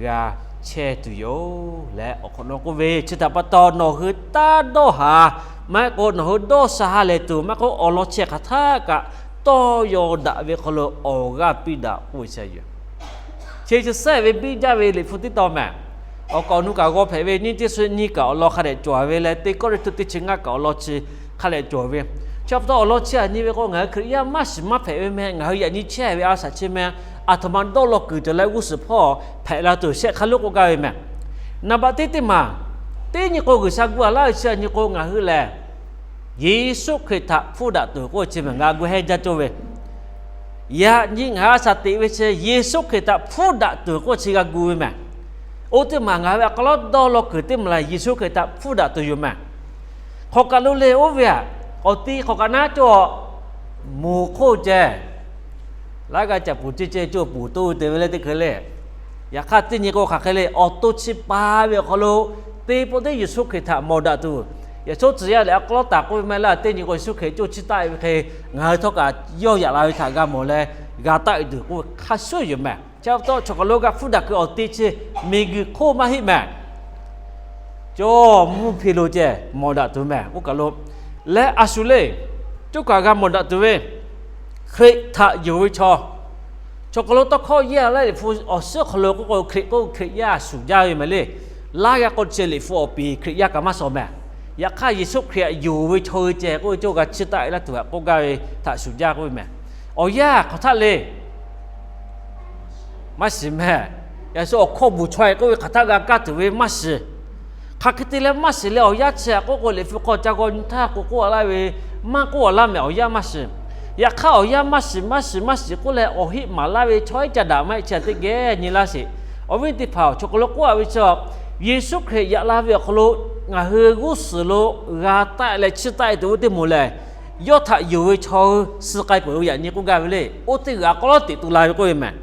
g'a chehˇ tuˬ yoˬ leh, awˬ hk'awꞈ nawˉ k'oˆ ve, chi htaꞈ pa taw nawˬ hui taˇ dawˇ haˍ, maˇ heˆ k'o nawˬ hui dawˇ sha ha lehˬ tuˬ, maˇ heˆ k'o awˬ lawn chi hk'aˬ htaˇ kaꞈ tawˇ yaw daꞈ ve hk'aw lo awˬ g'aˇ piˇ daꞈ k'oˆ ve chi yoˬ. Chi chi sehˆ ve biˇ jaˇ ve Liꞈ hpu teˇ tawn mehˍ. Awˬ kaˍ awˬ nu kaꞈ g'aw hpehꞈ ve, nyiˇ teˇ suhˍ nyiˇ kaꞈ awˬ lawn hk'a dehꞈ cawˬ ve leh, teˇ Kawˇrenˍhtuˆ teˇ chi ngaˇ kaꞈ awˬ lawn chi hk'a dehꞈ cawˬ ve. Chi pa taw awˬ lawn chi aꞈ nyi ve k'o, ngaˬ hui Hkriꞈ yaˇ maˇ shiˍ maˇ hpehꞈ ve meh, ngaˬ hui yaꞈ nyi chehˇ ve a shaꞈ chi meh, aˬ htoꞈ ma dawˇ law kuiˬ cawˬ leh g'uˇ suhˍ hpawˇ hpehꞈ la tuˬ shehˆ hk'a lonˉ k'oˆ gaˇ ve mehˍ. Naˍ baꞈ teˇ teˇ maˬ, teˇ nyi k'o G'uiˬsha gu a laˇ ve chi aꞈ nyi k'o ngaˬ hui lehˬ, Yeˍsuˆ Hkriꞈ htaꞈ hpfuhˇ daꞈ tuˬ k'oˆ chi mehˍ, ngaˬ gu hehnˇ jaˇ cawˇ ve. Yaꞈ nyi ngaˬ hui a shaꞈ teꞈ ve chi Yeˍsuˆ Hkriꞈ htaꞈ hpfuhˇ daꞈ tuˬ k'oˆ chi g'a gu ve mehˍ. Oˇ teˇ maˬ ngaˬ hui ve a k'a lawˉ dawˇ law kuiˬ teˇ maˬ lehˬ, Yeˍsuˆ Hkriꞈ htaꞈ hpfuhˇ daꞈ tuˬ yoˬ mehˍ. Hk'awꞈ kaꞈ lo le oˇ ve aꞈ, awˬ ti hk'awꞈ kaꞈ naˉ cawˇ, moˬ hk'oˆ ceh, laiˉ g'aˇ caꞈ puˍ ceh ceh cawˇ puˍ toˇ te ve leh teˇ hk'e le. Yaꞈ hk'aˇ teˇ nyi k'o hk'aˬ hk'e le, awˬ to chi pa ve awˬ hk'aw lo teˇ pawˆ teˇ Yeˍsuˆ Hkriꞈ htaꞈ mawˬ daꞈ tuˬ, yaꞈ shawˉ tcuh yaˇ lehˬ a k'a lawˉ taˍ k'oˆ ve maˇ heˆ laˇ, teˇ nyi k'o Yeˍsuˆ Hkriꞈ cawˇ chiˇ taˆ ve hk'e, ngaˬ hui htawˇ kaꞈ yawˇ yaꞈ la ve htaꞈ g'a mawˬ leh g'a taˆ e tuˬ k'oˆ ve hk'a shuˍ yoˬ mehˍ. Chi pa taw chaw hk'aw lo g'a hpfuhˇ daꞈ kuiˬ awˬ te chi miˬguiˬ hk'oˆ maˇ heˆ mehˍ. Cawˇ mvuhˇ hpe lo ceh mawˬ daꞈ tuˬ mehˍ. Oˇ kaˬ lo leh a shu le, coˇ kaꞈ g'a mawˬ daꞈ tuˬ ve, Hkriꞈ htaꞈ yonˍ ve chaw, chaw hk'aw lo tawˇ hkawˇ yehˇ laiˉ Liꞈ hpu awˬ suhˉ hk'aw lo k'oˆ k'o, Hkriꞈ k'oˆ Hkriꞈ yaˇ shuˍ jaˇ ve mehˍ le. Laˇ g'a k'o chi Liꞈ hpu awˬ piˍ Hkriꞈ yaˇ kaꞈ maˇ shawˍ mehˍ. Yaꞈ hk'aˇ, Yeˍsuˆ Hkriꞈ htaꞈ yonˍ ve chaw hui ceh k'oˆ ve cawˇ g'a chiˇ taˆ e laˇ tuˬ htaꞈ k'oˆ gaˇ ve htaꞈ shuˍ jaˇ k'oˆ ve mehˬ. Awˬ yanˇ hk'aˬ htaˆ le maˇ shiˍ mehˬ. Yaꞈ shu awˬ hkawˇ bvuhˬ chaweh k'oˆ ve hk'aˬ htaˆ g'a kaˇ tuˬ ve maˇ shiˍ. Hk'aˬ hk'e te leh maˇ shiˍ leh awˬ yanˇ chi htaꞈ k'oˆ k'o, Liꞈ hpu hk'aw ca g'aw nyi htaˇ k'o k'oˆ a laˇ ve, maˇ k'oˆ a laˇ mehˬ, awˬ yanˇ maˇ shiˍ. Yaꞈ hk'aˇ, awˬ yanˇ maˇ shiˍ, maˇ shiˍ, maˇ shiˍ k'oˆ leh awˬ heˆ maˍ laˇ ve chaw iˉ ca daꞈ maˇ heˆ, chi htaꞈ teˇ geh nyi laˇ sheˍ. Awˬ viˉ teˇ hpaˍ-oˬ, chaw hk'aw lo k'oˆ a ve chi, Yeˍsuˆ Hkriꞈ yaꞈ la ve awˬ hk'aw lo ngaˬ hui g'uˇ suhˍ lo g'a taˆ leh chiˇ taˆ e tuˬ oˇ teˇ moˍ lehˬ, yawˇ htaꞈ yonˍ ve chaw hui suh k'ai peuˬ ve yaꞈ nyi k'oˆ gaˇ ve le. Oˇ teˇ g'aˇ k'aw lawˉ teꞈ tu la ve k'oˆ ve mehˬ.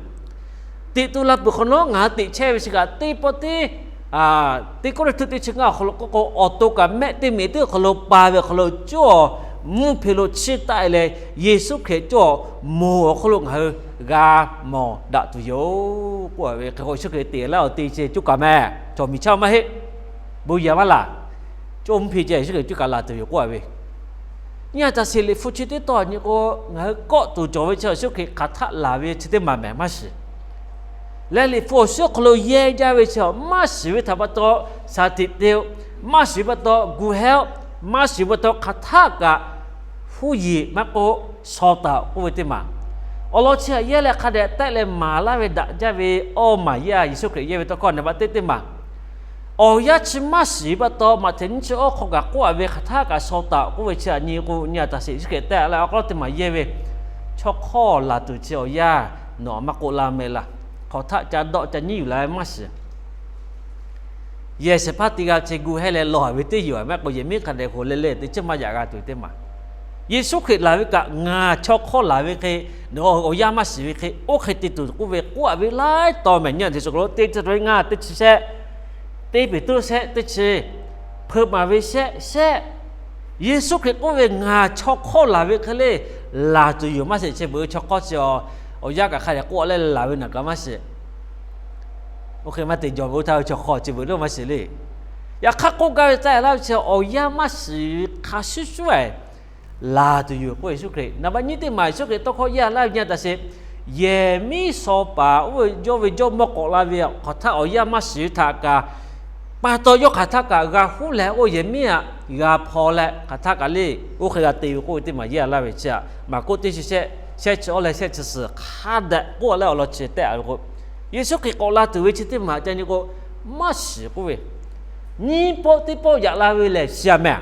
Teꞈ tu la peuˬ hk'awꞈ nawˉ, ngaˬ hui teꞈ chehˇ ve chi kaꞈ teˇ pawˆ teˇ, Teˇ Kawˇrenˍhtuˆ teˇ chi ngaˇ awˬ hk'aw lo k'oˆ k'o, awˬ to kaꞈ mehˆ teˇ meꞈ teˇ awˬ hk'aw lo pa ve awˬ hk'aw lo cawˇ mvuhˇ hpe lo chiˇ taˆ e leh, Yeˍsuˆ Hkriꞈ cawˇ moˍ awˬ hk'aw lo ngaˬ hui g'a mawˬ daꞈ tuˬ yoˬ k'oˆ ve. Hk'e k'o, Yeˍsuˆ Hkriꞈ teꞈ laˇ awˬ te chi cawˇ kaꞈ mehˬ, cawˬ miˬ chaˇ maˇ heˆ. Bon yaꞈ maˇ laˬ. Cawˇ mvuhˇ hpe ceh Yeˍsuˆ Hkriꞈ cawˇ kaꞈ laˬ tuˬ yoˬ k'oˆ ve. Nyi a taˍ sheˍ, Liꞈ hpu chi teˇ tawˇ nyi k'o, ngaˬ hui kawˆ tuˬ cawˬ ve chi Yeˍsuˆ Hkriꞈ hk'aˬ htaˆ laˬ ve chi teˇ maˬ mehˬ maˇ shiˍ. Leh Liꞈ hpu awˬ suhˉ hk'aw lo yehˇ jaˇ ve chi, maˇ shiˍ ve htaꞈ pa taw shaˍ tiꞈ te-o, maˇ shiˍ ve pa taw gu hehˉ-o, maˇ shiˍ ve pa taw hk'aˬ htaˆ kaꞈ huˉ yiˍ maˇ k'oˆ, shaw taˍ-oꞈ k'oˆ ve teˇ maˬ. Awˬ lawn chi htaꞈ yehˇ leh hk'a dehꞈ tehˆ leh maˍ laˇ ve daꞈ jaˇ ve awˇ maˬ yaˇ Yeˍsuˆ Hkriꞈ yehˇ ve tawˇ hkawˇ naˍ baˆ teˇ teˇ maˬ. Awˬ yanˇ chi maˇ shiˍ ve pa taw, Maꞈhtehˍ nyiˇ chi awˇ hk'aw kaꞈ k'oˆ a ve hk'aˬ htaˆ kaꞈ shaw taˍ-oꞈ k'oˆ ve chi htaꞈ nyi k'o, nyi a taˍ sheˍ, Yeˍsuˆ Hkriꞈ tehˆ leh awˬ hk'aw lo teˇ maˬ yehˇ ve, chaw hk'awˇ laˬ tuˬ chi awˬ yanˇ nawˬ maˇ k'oˆ laˇ mehˆ laˇ. Hk'aˬ htaˆ ca dawˆ ca nyiˉ yuˬ la ve maˇ shiˍ. Yehˬ shehˍ hpaˇ teˇ g'aˇ chi gu hehˉ leh lawˬ ve teˇ yoˬ, maˇ k'o yehˬ miˉ hk'a dehꞈ hoꞈ leh leh teˇ chiˉ maˇ yaꞈ g'a tuˬ teˇ maˬ. Yeˍsuˆ Hkriꞈ laˬ ve kaꞈ ngaˬ chaw hk'awˇ laˬ ve hk'e, nawˬ awˬ yanˇ maˇ shiˍ ve hk'e oˇ hk'e te tuˬ k'oˆ ve k'oˆ a ve laiˉ taw mehˬ. Nyi a teꞈ suhˍ hk'aw lo teˇ chi teˇ ngaˇ teˇ chi shehˆ, teˇ Peˍtruˆ shehˆ teˇ chi, hpeu maˍ ve shehˆ shehˆ, Yeˍsuˆ Hkriꞈ k'oˆ ve ngaˬ chaw hk'awˇ laˬ ve hk'e le laˬ tuˬ yoˬ maˇ shiˍ. Chi beuꞈ ve chaw hk'awˇ chi awˬ yanˇ kaꞈ hk'a dehꞈ k'oˆ leh laˬ ve naˬ kaꞈ maˇ shiˍ. Oˇ hk'e maˇ te jawˬ ve oˇ htaˇ ve chaw hk'awˇ chi beuꞈ lo maˇ shiˍ le. Yaꞈ hk'aˇ k'oˆ gaˇ ve tcuh laˇ ve chi awˬ yanˇ maˇ shiˍ ve hk'a shuˍ shuˍ-e laˬ tuˬ yoˬ k'oˆ ve Yeˍsuˆ Hkriꞈ. Naˍ baˆ nyiˇ teˇ maˬ Yeˍsuˆ Hkriꞈ tawˇ hkawˇ yaˇ laˇ ve nyi a taˍ sheˍ, yehˬ miˉ shaw paˍ oˇ ve yawˇ ve jawˇmawˇ k'awꞈ la ve hk'aˬ htaˆ awˬ yanˇ maˇ shiˍ ve htaꞈ kaꞈ pa taw yawˇ hk'aˬ htaˆ kaꞈ g'a huˉ leh, oˇ yehˬ miˉ aꞈ g'a hpaw leh hk'aˬ htaˆ kaꞈ le, oˇ hk'e g'a te ve k'oˆ ve teˇ maˬ yehˇ laˇ ve chi aꞈ, Maˍkuˆ teˇ chi shehˆ, shehˆ chi awˇ leh shehˆ chi suhˍ hk'a dehꞈ k'oˆ leh awˬ lawn chi tehˆ a ve k'o, Yeˍsuˆ Hkriꞈ k'awꞈ la tuˬ ve chi teˇ maˬ ca nyi k'o, maˇ shiˍ k'oˆ ve, nyiˇ pawˆ teˇ pawˆ yaꞈ la ve lehˬ shiˍ a mehˬ.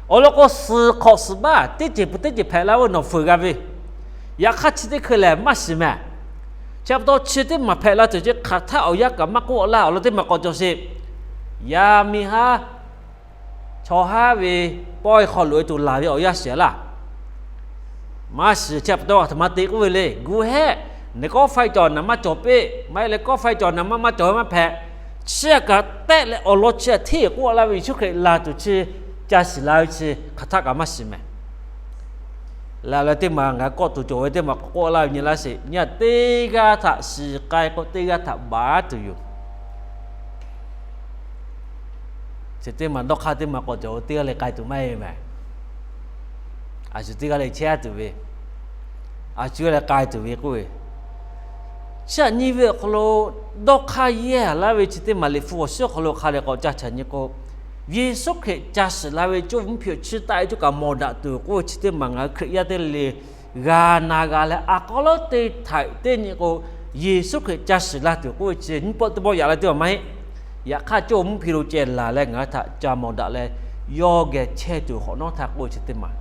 Awˬ lawn k'o, suhˍ hk'awꞈ suhˍ baˆ teˇ ceuˬ peuˬ teˇ ceuˬ hpehꞈ la oˇ nawˬ fuiˍ g'a ve, yaꞈ hk'aˇ chi teˇ hkui lehˬ maˇ shiˍ mehˬ. Chi pa taw chi teˇ maˬ hpehꞈ la tuˬ chi hk'aˬ htaˆ awˬ yanˇ kaꞈ maˇ k'oˆ laˇ. Awˬ lawn teˇ maˬ k'awꞈ cawˬ sheˍ. Yaˇ miˇ haˉ chaw haˉ ve pawehˇ hk'aw loꞈ e tuˬ laˬ ve awˬ yanˇ shiˍ laˇ. Maˇ shiˍ. Chi pa taw aˬ htoꞈ ma te k'oˆ ve le, gu hehˆ, naˬ kawˆ faiˇ cawˬ naˬ maˇ cawˬ peˆ, maˇ heˆ leh kawˆ faiˇ cawˬ naˬ maˇ maˇ cawˬ ve maˇ hpehꞈ. Chi aꞈ kaꞈ tehˆ leh awˬ lawn chi aꞈ hteˇ k'oˆ laˇ ve Yeˍsuˆ Hkriꞈ laˬ tuˬ chi ca shiˍ la ve chi hk'aˬ htaˆ kaꞈ maˇ shiˍ mehˬ. Laˬ leh teˇ maˬ ngaˬ kawˆ tuˬ cawˬ ve teˇ maˬ k'oˆ laˇ ve nyi laˇ sheˍ. Nyi a teˇ g'aˇ htaꞈ shiˍ k'ai k'o teˇ g'aˇ htaꞈ baˬ tuˬ yoˬ. Chi teˇ maˬ dawˇ hk'aˇ teˇ maˬ k'awꞈ cawˬ teˇ g'aˇ leh k'ai tuˬ maˇ heˆ ve mehˬ. A shu teˇ g'aˇ leh chehˇ tuˬ ve, a shu leh k'ai tuˬ ve k'oˆ ve, chi aꞈ nyi ve awˬ hk'aw lo dawˇ hk'aˇ yehˇ laˇ ve chi teˇ maˬ Liꞈ hpu awˬ suhˉ awˬ hk'aw lo hk'a dehꞈ k'awꞈ ca chaꞈ nyi k'o, Yeˍsuˆ Hkriꞈ ca shiˍ la ve cawˇ mvuhˇ hpe awˬ chi taˆ e cawˇ kaꞈ mawˬ daꞈ tuˬ k'oˆ ve chi teˇ maˬ ngaˬ hui Hkriꞈ yaˇ teˇ le g'a na g'a leh a k'aw lawˉ teˇ htaiꞈ teˇ nyi k'o, Yeˍsuˆ Hkriꞈ ca shiˍ la tuˬ k'oˆ ve chi nyiˇ pawˆ teˇ pawˆ yaꞈ la teˇ maˬ maˇ heˆ. Yaꞈ hk'aˇ cawˇ mvuhˇ hpe lo ceh laˬ leh ngaˬ hui htaꞈ ca mawˬ daꞈ leh, yawˇ geh chehˇ tuˬ hk'awꞈ nawˉ htaˇ k'oˆ ve chi teˇ maˬ.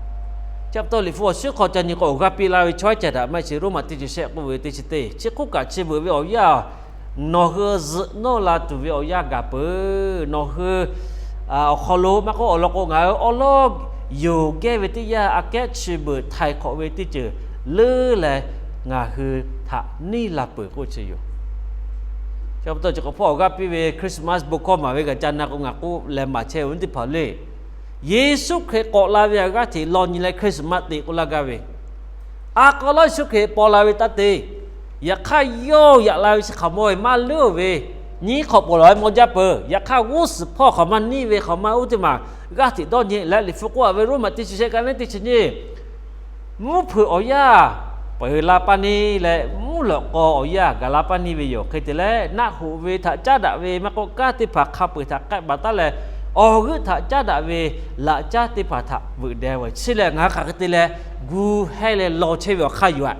Chi pa taw Liꞈ hpu awˬ suhˉ hk'aw ca nyi k'o, awˬ g'aˇ piˇ la ve chaw haiˉ ca daꞈ maˇ heˆ chi Roˉmaꞈ teˇ chi shehˆ k'oˆ ve teˇ chi teˇ chi hk'oˆ kaꞈ chi beuꞈ ve awˬ yanˇ nawˬ hui zuhꞈ nawˇ la tuˬ ve awˬ yanˇ gaˬ peuˬ. Nawˬ hui awˬ hk'aw lo maˇ k'oˆ, awˬ lawn k'o ngaˬ hui awˉ lawˉ yonˍ gehˇ ve teˇ yanˇ aꞈ kehˉ chi beuꞈ htaiˍ hk'awꞈ ve teˇ ceuˬ leuˉ leh ngaˬ hui htaꞈ neˇ la peuˬ k'oˆ chi yoˬ. Chi pa taw chi hk'awꞈ hpawˇ awˬ g'aˇ piˇ ve Christmas bon hkawˇ maˍ ve kaꞈ ca na k'o ngaˬ k'oˆ leh maˍ chehˇ ve teˇ hpaˍ le. Yeˍsuˆ Hkriꞈ k'awꞈ la ve aꞈ g'aˇ hteꞈ law nyi leh Christmas teꞈ k'oˆ laˇ gaˇ ve, a k'aw lawˉ Yeˍsuˆ Hkriꞈ paw la ve taˇ te. Yaꞈ hk'aˇ yawˇ yaꞈ la ve chi hk'aˬ maw ve maˇ leuˉ-oˬ ve, nyiˉ hk'awꞈ paw lawˬ ve maw jaˇ peuˬ. Yaꞈ hk'aˇ g'uˇ suhˍ hpawˇ hk'aˬ maˇ neˇ ve hk'aˬ maˇ oˇ teˇ maˬ g'aˇ hteꞈ dawˇ nyi leh Liꞈ hpu k'oˆ a ve Roˉmaꞈ teˇ chi shehˆ ka neˉ teˇ chi nyiˇ, mvuhˇ hpeuꞈ awˬ yanˇ peuˬ la paˇ neˇ leh mvuhˇ lawꞈ k'aw awˬ yanˇ gaˬ la paˇ neˇ ve yoˬ. Hk'e te leh naˆ hoꞈ ve htaꞈ caˉ daꞈ ve maˇ k'oˆ, kanˉ teˇ hpaˍ hk'a peu-eˬ htaꞈ k'ehˆ baˬ taˉ leh awˬ g'euˆ htaꞈ caˉ daꞈ ve laꞈ caˉ teˇ hpaˍ htaꞈ veuꞈ deh ve. Chi lehˬ, ngaˬ hui hk'aˬ hk'e te leh gu hehˇ leh law chehˇ ve awˬ hk'aˇ yoˬ aꞈ.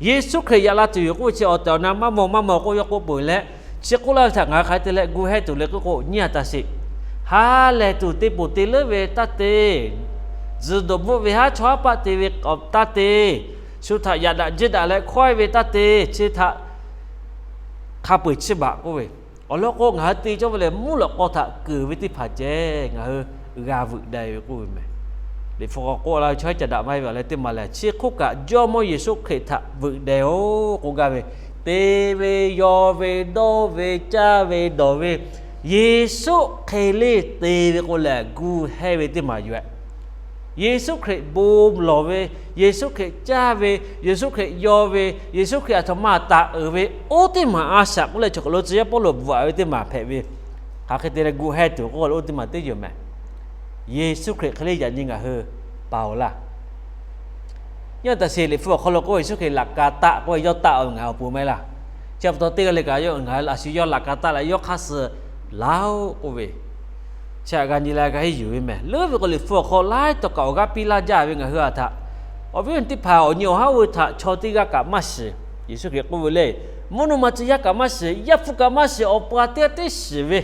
Yeˍsuˆ Hkriꞈ yaꞈ la tuˬ yoˬ k'oˆ ve chi awˬ tehˬ awˬ na maˇ mawˬ maˇ mawˬ k'oˆ yawˇ k'oˆ peuˬ leh, chi k'oˆ laˇ ve htaꞈ ngaˬ hui hk'aˬ hk'e te leh gu hehˇ tuˬ le k'oˆ k'o, nyi a taˍ sheˍ. Ha lehˬ tuˬ te poˬ te leuˉ ve taˇ te, tzuhˬ dawˬ bvuhˆ ve haˉ chaw haˉ paˆ te ve taˇ te, shu htaꞈ yaꞈ daꞈ jiˇ daꞈ leh hkawehˇ ve taˇ te, chi htaꞈ hk'a peu-eˬ chiˇ baˬ k'oˆ ve. Awˬ lawn k'o, ngaˬ hui te cawˇ ve lehˬ, mvuhˇ lawꞈ k'aw htaꞈ keunˍ ve teˇ hpaˍ ceh ngaˬ hui g'a veuꞈ deh ve k'oˆ ve meh. Liꞈ hpu k'awꞈ k'oˆ la ve chaw haiˉ ca daꞈ maˇ heˆ ve awˬ leh teˇ maˬ lehˬ, chi hk'oˆ kaꞈ Jawˇmawˇ Yeˍsuˆ Hkriꞈ htaꞈ veuꞈ deh-oˬ k'oˆ gaˇ ve, te ve, yaw ve, dawˇ ve, caˇ ve, dawˬ ve, Yeˍsuˆ hk'e le te ve k'o lehˬ gu hehˇ ve teˇ maˬ yoˬ. Yeˍsuˆ Hkriꞈ bon lawˬ ve, Yeˍsuˆ Hkriꞈ caˇ ve, Yeˍsuˆ Hkriꞈ yaw ve, Yeˍsuˆ Hkriꞈ aˬ htoꞈ ma taˍ uiˍ ve oˇ teˇ maˬ a shaꞈ k'oˆ leh chaw hk'aˬ lo tcuh yaˇ Pawˇluꞈ bvuhꞈ taˍ ve teˇ maˬ hpehꞈ ve. Hk'aˬ hk'e te leh gu hehˇ tuˬ k'oˆ lo oˇ teˇ maˬ teˇ yoˬ meh. Yeˍsuˆ Hkriꞈ hk'e le yaꞈ nyi ngaˬ hui paˍ-oˬ laˇ. Nyi a taˍ sheˍ, Liꞈ hpu awˬ hk'aw lo k'oˆ ve, Yeˍsuˆ Hkriꞈ laꞈ ka taˆ k'oˆ ve, yawˇ taˆ-oˬ ve ngaˬ hui awˬ pon maˇ heˆ laˇ. Chi pa taw teˇ g'aˇ le kaꞈ yawˇ ngaˬ hui a shu yawˇ laꞈ ka taˆ leh yawˇ hk'aˇ suh laˇ-oˆ k'oˆ ve, chi htaꞈ g'a nyi leh g'a henˇ yuˬ ve meh. Leuˉ ve k'o, Liꞈ hpu awˬ hk'aw laiˉ taw kaꞈ awˬ g'aˇ piˇ laˇ jaˇ ve ngaˬ hui a htaꞈ, awˬ viˉ teˇ hpaˍ awˬ nyi awˬ haˉ oˇ ve htaꞈ chaw teˇ g'aˇ kaꞈ maˇ shiˍ. Yeˍsuˆ Hkriꞈ k'oˆ ve le, mvuhˇ naw ma tcuh yaˇ kaꞈ maˇ shiˍ, yaˇ hpu kaꞈ maˇ shiˍ, awˬ pa teˇ g'aˇ tiˉ shiˍ ve,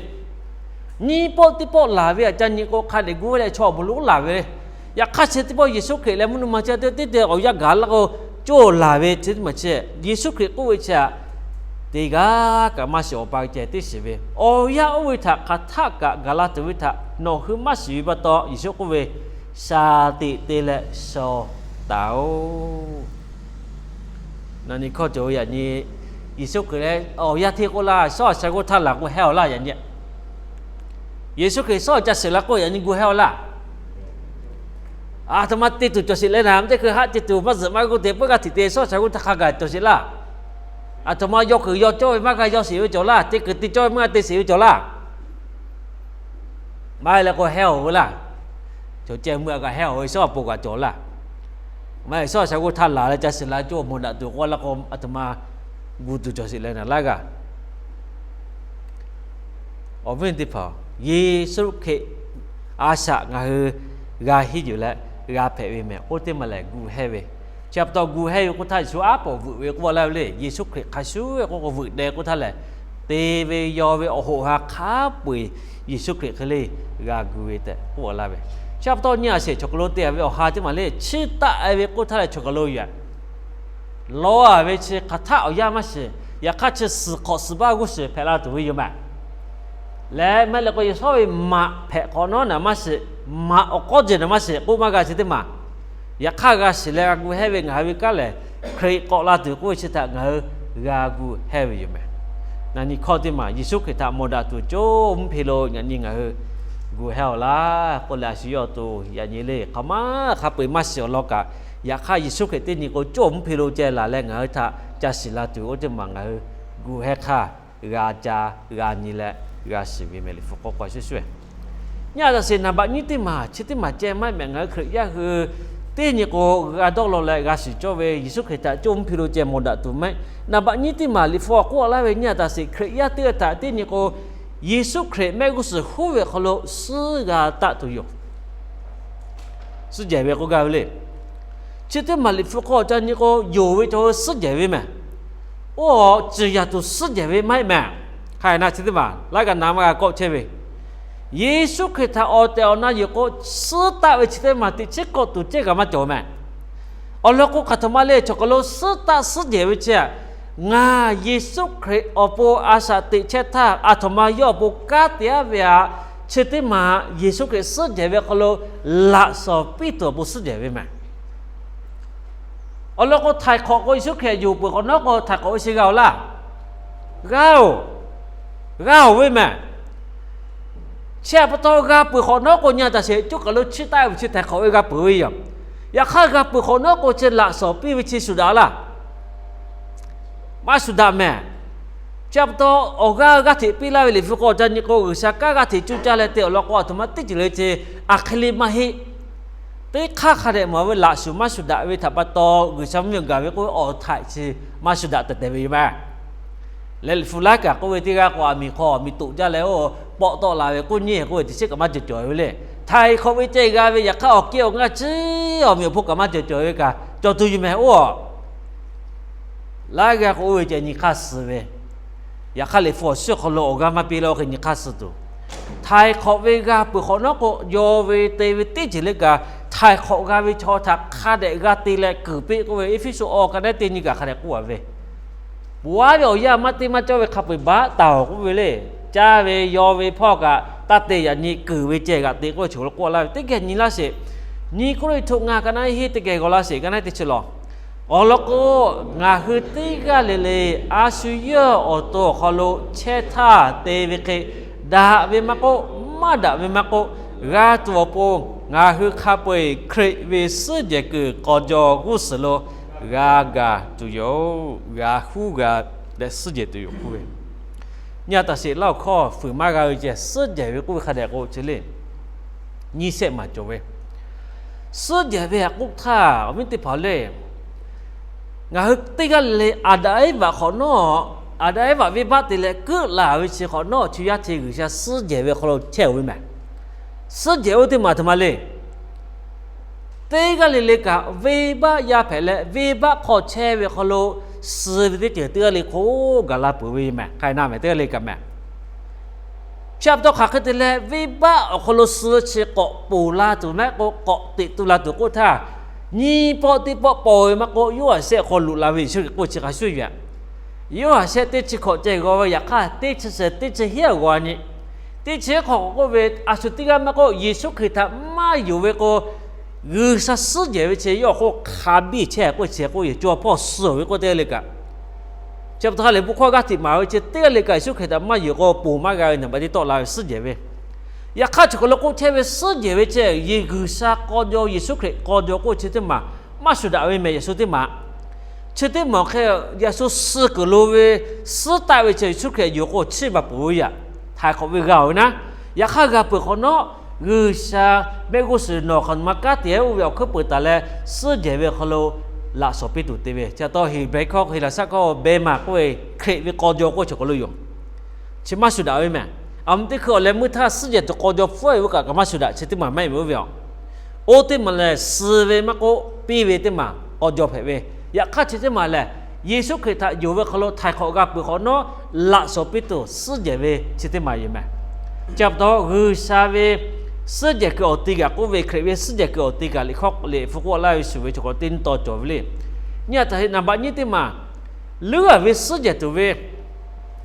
nyiˇ pawˆ teˇ pawˆ laˬ ve aꞈ ca nyi k'o, hk'a dehꞈ gu ve leh chaw awˬ moˍ lo laˬ ve le. Yaꞈ hk'aˇ chi teˇ pawˆ Yeˍsuˆ Hkriꞈ leh mvuhˇ naw ma chi teˇ g'aˇ tiˉ te awˬ yanˇ gaˬ laˇ k'o, cawˇ laˬ ve chi teˇ maˬ chi, Yeˍsuˆ Hkriꞈ k'oˆ ve chi aꞈ, teˇ g'aˇ kaꞈ maˇ shiˍ, awˬ pa ceh tiˉ shiˍ ve. Awˬ yanˇ oˇ ve htaꞈ hk'aˬ htaˆ kaꞈ gaˬ la tuˬ ve htaꞈ nawˬ hui maˇ shiˍ ve pa taw, Yeˍsuˆ k'oˆ ve, shaˍ tiꞈ te leh shaw taˍ-oˬ. Na nyi hkawˇ cawˬ ve yaꞈ nyi, Yeˍsuˆ Hkriꞈ leh awˬ yanˇ hteˇ k'oˆ laˇ, sawˉ awˬ sha g'oˇ htaˇ laˬ k'o hehˇ-oˬ laˇ yaꞈ nyi. Yeˍsuˆ Hkriꞈ sawˉ awˬ ca shiˍ la k'o yaꞈ nyi gu hehˇ-oˬ laˇ. Aˬ htoꞈ ma te tuˬ cawˬ sheˍ leh naˍ, teˇ hkui haˆ ce tuˬ maˇ zuhꞈ maˇ g'uˇ te, pawehˇ g'aˇ hteꞈ te sawˉ awˬ sha g'oˇ htaˇ hk'a gaˬ cawˬ sheˍ laˇ. Aˬ htoꞈ ma yaw kuiˬ yaw cawˇ ve maˇ g'a yaw sheˍ ve cawˬ laˇ, te kuiˬ te cawˇ ve maˇ g'a te sheˍ ve cawˬ laˇ. Maˇ heˆ leh k'o hehˇ-oˬ ve laˇ. Cawˬ ceh meuˇ a kaꞈ hehˇ-oˬ ve sawˉ awˬ pon kaꞈ cawˬ laˇ. Maˇ heˆ, sawˉ awˬ sha g'oˇ htaˇ laˬ leh ca shiˍ la cawˇ mawˬ daꞈ tuˬ k'oˆ laˇ k'o, aˬ htoꞈ ma gu tuˬ cawˬ sheˍ leh naˍ laˇ g'aˇ. Awˬ viˉ teˇ hpaˍ, Yeˍsuˆ Hkriꞈ a shaꞈ ngaˬ hui g'a henˇ yuˬ leh g'a hpehꞈ ve meh. Oˇ teˇ maˬ lehˬ gu hehˇ ve. Chi pa taw gu hehˇ ve k'oˆ htaˇ, Yeˍsuˆ aˉ poꞈ veuꞈ ve k'oˆ laˇ ve le. Yeˍsuˆ Hkriꞈ hk'a shuˍ ve k'oˆ k'o veuꞈ deh k'oˆ htaˇ lehˬ, te ve yaw ve awˬ hoꞈ ha hk'a peu-eˬ Yeˍsuˆ Hkriꞈ hk'e le g'a gu ve tehꞈ k'oˆ laˇ ve. Chi pa taw nyi a sheˍ, chaw hk'aw lo te ve awˬ ha teˇ maˬ le chiˇ taˆ-e ve k'oˆ htaˇ lehˬ, chaw hk'aw lo yaꞈ lawˬ-a ve chi hk'aˬ htaˆ awˬ yanˇ maˇ shiˍ. Yaꞈ hk'aˇ chi suhˍ hk'awꞈ suhˍ baˆ g'uˇ suhˍ hpehꞈ la tuˬ ve yoˬ meh. Leh maˇ heˆ leh k'o, yawˇ ve maꞈ hpehꞈ hk'awꞈ nawˉ naˍ maˇ shiˍ, maꞈ awˬ k'awˉ jehˬ naˍ maˇ shiˍ k'oˆ maˇ g'a chi teˇ maˬ. Yaꞈ hk'aˇ g'a shiˍ leh g'a gu hehˇ ve ngaˬ hui ve kanˉ lehˬ, Hkriꞈ k'awꞈ la tuˬ k'oˆ ve chi htaꞈ ngaˬ hui g'a gu hehˇ ve yoˬ meh. Na nyi hkawˇ teˇ maˬ, Yeˍsuˆ Hkriꞈ htaꞈ mawˬ daꞈ tuˬ coˇ mvuhˇ hpe lo yaꞈ nyi ngaˬ hui gu hehˇ-oˬ laˇ k'oˆ leh, a shu yawˇ awˬ to yaꞈ nyi le hk'aˬ ma hk'a peu-eˬ maˇ shiˍ awˬ lawn kaꞈ, yaꞈ hk'aˇ Yeˍsuˆ Hkriꞈ teˇ nyi k'o coˇ mvuhˇ hpe lo ceh laˬ leh ngaˬ hui htaꞈ ca shiˍ la tuˬ oˇ teˇ maˬ ngaˬ hui gu hehˇ hk'aˇ g'a ca g'a nyi leh g'a shiˍ ve meh. Liꞈ hpu k'awꞈ k'awꞈ shuˍ shuˍ-e. Nyi a taꞈ sheˍ, naˍ baꞈ nyiˇ teˇ maˬ, chi teˇ maˬ ceh maˇ heˆ meh, ngaˬ hui Hkriꞈ yaˇ hui teˇ nyi k'o g'a dawˇ law leh g'a shiˍ cawˇ ve Yeˍsuˆ Hkriꞈ htaꞈ coˇ mvuhˇ hpe lo ceh mawˬ daꞈ tuˬ maˇ heˆ. Naˍ baꞈ nyiˇ teˇ maˬ Liꞈ hpu awˬ k'oˆ laˇ ve nyi a taꞈ sheˍ, Hkriꞈ yaˇ teˇ g'aˇ htaꞈ teˇ nyi k'o Yeˍsuˆ Hkriꞈ mehˆ g'uˇ suhˍ huˉ ve awˬ hk'aw lo suhˉ g'a taˆ tuˬ yoˬ. Suhˉ jehˬ ve k'oˆ gaˇ ve le. Chi teˇ maˬ Liꞈ hpu hk'aw ca nyi k'o, yonˍ ve cawˬ hui suhˉ jehˬ ve meh. Oˇ, ciˬ yaˍ tuˬ suhˉ jehˬ ve maˇ heˆ meh. Hk'a na chi teˇ maˬ laiˉ g'aˇ na maˇ g'a kawˆ chehˇ ve, Yeˍsuˆ Hkriꞈ htaꞈ awˬ tehˬ awˬ na yuˬ k'o, suhˉ taˆ ve chi teˇ maˬ teꞈ chiˉ kawˆ tuˬ cehˇ kaꞈ maˇ cawˬ meh. Awˬ lawn k'o, hk'aˬ htoꞈ ma le, chaw hk'aw lo suhˉ taˆ suhˉ jehˬ ve chi, ngaˬ Yeˍsuˆ Hkriꞈ awˬ pon a shaꞈ teꞈ chehˇ htaˇ, aˬ htoꞈ ma yawˇ awˬ pon kanˉ te-aˉ ve aꞈ, chi teˇ maˬ Yeˍsuˆ Hkriꞈ suhˉ jehˬ ve hk'aw lo laꞈ shawnˍ piˇ tuˬ awˬ pon suhˉ jehˬ ve meh. Awˬ lawn k'o, htaiˍ hk'awꞈ k'o Yeˍsuˆ Hkriꞈ yonˍ peuˬ hk'awꞈ nawˉ k'o, htaiˍ hk'awꞈ ve chi g'a-oˬ laˇ. G'a-oˬ, g'a-oˬ ve meh. Chi pa taw g'a peuˬ hk'awꞈ nawˉ k'o, nyi a taꞈ sheˍ, coˇ kaˬ lo chiˇ taˆ-e ve chi htaiˍ hk'awꞈ ve g'a peuˬ ve yoˬ. Yaꞈ hk'aˇ g'a peuˬ hk'awꞈ nawˉ k'o, chi laꞈ shawnˍ piˇ ve chi shuˍ daꞈ laˇ. Maˇ shuˍ daꞈ meh. Chi pa taw awˬ g'aˇ g'aˇ hteꞈ piˇ laˇ ve Liꞈ hpu k'awꞈ ca nyi k'o, G'uiˬsha kanˉ g'aˇ hteꞈ cuˇ caˇ leh te awˬ lawn k'o, aˬ htoꞈ ma teˇ ceuˬ le chi aˬ hk'e le maˇ heˆ. Teˇ hk'aˇ hk'a dehꞈ mawˬ ve laꞈ shuˍ maˇ shuˍ daꞈ ve htaꞈ pa taw, G'uiˬsha mvuhˇ miˬ gaˬ ve k'oˆ ve awˬ htaiꞈ chi maˇ shuˍ daꞈ tehˬ tehˬ ve yoˬ meh. Leh Liꞈ hpu laiˉ kaꞈ k'oˆ ve teˇ g'aˇ k'o, aˬ miˍ hk'aw miˬ toꞈ jaˇ leh, oˇ, pawˆ tawˆ la ve k'oˆ nyi k'oˆ ve teˇ chiˉ kaꞈ maˇ cawˬ cawˬ ve le. Htaiˍ hk'awꞈ ve ceh g'a ve yaꞈ hk'aˇ awˬ kehˉ awˬ ngaˇ chi awˬ meꞈ awˬ hponˇ kaꞈ maˇ cawˬ cawˬ ve kaꞈ cawˬ tuˬ yoˬ mehˍ oˇ. Laˇ g'aˇ k'o oˇ ve ceh nyi hk'aˇ suh ve, yaꞈ hk'aˇ Liꞈ hpu awˬ suhˉ hk'aw lo awˬ g'aˇ maˇ piˇ leh oˇ hk'e nyi hk'aˇ suh tuˬ, htaiˍ hk'awꞈ ve g'a peuˬ hk'awꞈ nawˉ k'o, yaw ve te ve teˇ ceuˬ le kaꞈ, htaiˍ hk'awꞈ g'a ve chaw htaꞈ hk'a dehꞈ g'a te leh kuiˬ piˇ k'oˆ ve Eˇfeˇsuꞈ awˬ ka naˉ teˇ nyi kaꞈ hk'a dehꞈ k'oˆ a ve, pon aˉ ve awˬ yanˇ maˇ te maˇ cawˇ ve hk'a peu-eˬ baˆ taˍ awˬ k'oˆ ve le. Caˇ ve yaw ve hpawˇ kaꞈ taˇ te, yaꞈ nyi kuiˬ ve ceh g'aꞈ te k'oˆ ve chi k'aw lo k'oˆ laˇ ve teˇ geh nyi laˇ sheˍ. Nyi Kawˇrenˍhtuˆ ngaˬ ka naˉ hiˉ teˇ geh g'aw laˇ sheˍ, ka naˉ teˇ chi law. Awˬ lawn k'o, ngaˬ hui teˇ g'aˇ le le a shu yawˇ awˬ to awˬ hk'aw lo chehˇ htaˇ te ve hk'e, daꞈ ve maˇ k'oˆ, maˇ daꞈ ve maˇ k'oˆ, g'a tuˬ awˬ pon ngaˬ hui hk'a peu-eˬ Hkriꞈ ve suhˉ jehˬ kuiˬ k'aw jaw g'uˇ suhˍ lo g'a gaˬ tuˬ yoˬ. G'a huˉ g'a leh suhˉ jehˬ tuˬ yoˬ k'oˆ ve, nyi a taˍ sheˍ laˇ awˬ hkawˇ fuiˍ maˇ g'a ve ceh suhˉ jehˬ ve k'oˆ ve hk'a dehꞈ k'o chi le, nyi shehˆ maˬ cawˬ ve, suhˉ jehˬ ve a k'oˆ htaˇ awˬ viˉ teˇ hpaˍ le, ngaˬ hui teˇ g'aˇ le le Aˍdanˍ Eˇvaꞈ hk'awꞈ nawˉ, Aˍdanˍ Eˇvaꞈ venˇbaˆ te leh keuˆ la ve chi hk'awꞈ nawˉ, chaw yaˇ chi G'uiˬsha suhˉ jehˬ ve hk'aw lo chehˇ-oˬ ve mehˬ. Suhˉ jehˬ oˇ teˇ maˬ htaꞈ ma le, teˇ g'aˇ le le kaꞈ venˇbaˆ yaˇ hpehꞈ leh venˇbaˆ hk'aw chehˇ ve hk'aw lo suh ve teˇ ceuˬ teˇ g'aˇ le hk'oˆ gaˬ la peuˬ ve mehˬ. Hk'aˬ hk'e na mehˬ, teˇ g'aˇ le kaꞈ mehˬ. Chi pa taw hk'aˬ hk'e te leh venˇbaˆ awˬ hk'aw lo suh chi k'awꞈ ponˬ la tuˬ maˇ heˆ k'o k'awꞈ teꞈ tu la tuˬ k'oˆ htaˇ, nyiˇ pawˆ teˇ pawˆ paw ve maˇ k'oˆ, Yoˇhanˬ shehˆ awˬ hk'aw loꞈ la ve Yeˍsuˆ Hkriꞈ k'oˆ chi hk'a shuˍ yoˬ. Yoˇhanˬ shehˆ teˇ chi hkawꞈ ceh g'aw ve, yaꞈ hk'aˇ teˇ chi suhˍ teˇ chi hiˉ g'aw nyi. Teˇ chi hiˉ hk'awꞈ k'oˆ ve, a shu teˇ g'aˇ maˇ k'oˆ, Yeˍsuˆ Hkriꞈ htaꞈ maˇ yonˍ ve k'o, G'uiˬsha suhˉ jehˬ ve chi yawˇ awˬ hk'oˆ hk'a biˇ chehˇ k'oˆ chi k'oˆ yoˬ. Cawˇ hpawˇ suh ve k'oˆ teˇ g'aˇ le kaꞈ, chi pa taw ha lehˬ bon hkawˇ g'aˇ hteꞈ maˍ ve chi teˇ g'aˇ le kaꞈ Yeˍsuˆ Hkriꞈ htaꞈ maˇ yonˍ k'o ponˬ maˇ g'a ve naˍ baꞈ teˇ tawˆ la ve suhˉ jehˬ ve. Yaꞈ hk'aˇ chi hk'aw lo k'oˆ chehˇ ve suhˉ jehˬ ve ceh, G'uiˬsha k'aw jaw, Yeˍsuˆ Hkriꞈ k'aw jaw k'oˆ chi teˇ maˬ maˇ shuˍ daꞈ ve mehˬ. Yaꞈ shu teˇ maˬ, chi teˇ maˬ awˬ hk'e yaꞈ shu suh kuiˬ lo ve, suhˉ taˆ ve chi Yeˍsuˆ Hkriꞈ yonˍ k'o chiˇ baˬ peuˬ ve yaꞈ, htaiˍ hk'awꞈ ve g'a-oˬ ve naˉ. Yaꞈ hk'aˇ g'a peuˬ hk'awꞈ nawˉ, G'uiˬsha mehˆ g'uˇ suhˍ nawˬ hk'aˬ ma kanˉ te-e oˇ ve awˬ hkuiˉ peuˬ taˍ leh suhˉ jehˬ ve awˬ hk'aw lo laꞈ shawnˍ piˇ tuˬ te ve. Chi pa taw Heˍbrehˇ hkawˇ hk'e laꞈ shaˉ hkawˇ bema k'oˆ ve, Hkriꞈ ve k'aw jaw k'oˆ chi hk'aw lo yoˬ. Chi maˇ shuˍ daꞈ ve mehˬ. Aˬ mvuh teˇ hkui awˬ leh meuˇ htaˇ suhˉ jehˬ tuˬ k'aw jaw hpfuhˇ-e ve kaꞈ kaꞈ maˇ shuˍ daꞈ. Chi teˇ maˬ maˇ heˆ ve oˇ ve a, oˇ teˇ maˬ lehˬ suh ve maˇ k'oˆ, piˇ ve teˇ maˬ k'aw jaw hpehꞈ ve. Yaꞈ hk'aˇ chi teˇ maˬ lehˬ, Yeˍsuˆ Hkriꞈ htaꞈ yonˍ ve hk'aw lo htaiˍ hk'awꞈ g'a peuˬ hk'awꞈ nawˉ, laꞈ shawnˍ piˇ tuˬ suhˉ jehˬ ve chi teˇ maˬ yoˬ mehˬ. Chi pa taw G'uiˬsha ve suhˉ jehˬ kuiˬ awˬ ti kaꞈ k'oˆ ve, Hkriꞈ ve suhˉ jehˬ kuiˬ awˬ ti kaꞈ Liꞈ hkawˇ Liꞈ hpu k'oˆ laˇ ve shuˍ ve chaw k'awꞈ teˇ nyi taw cawˬ ve le. Nyi a taˍ heˆ naˍ baꞈ nyiˇ teˇ maˬ, leuˉ-a ve suhˉ jehˬ tuˬ ve,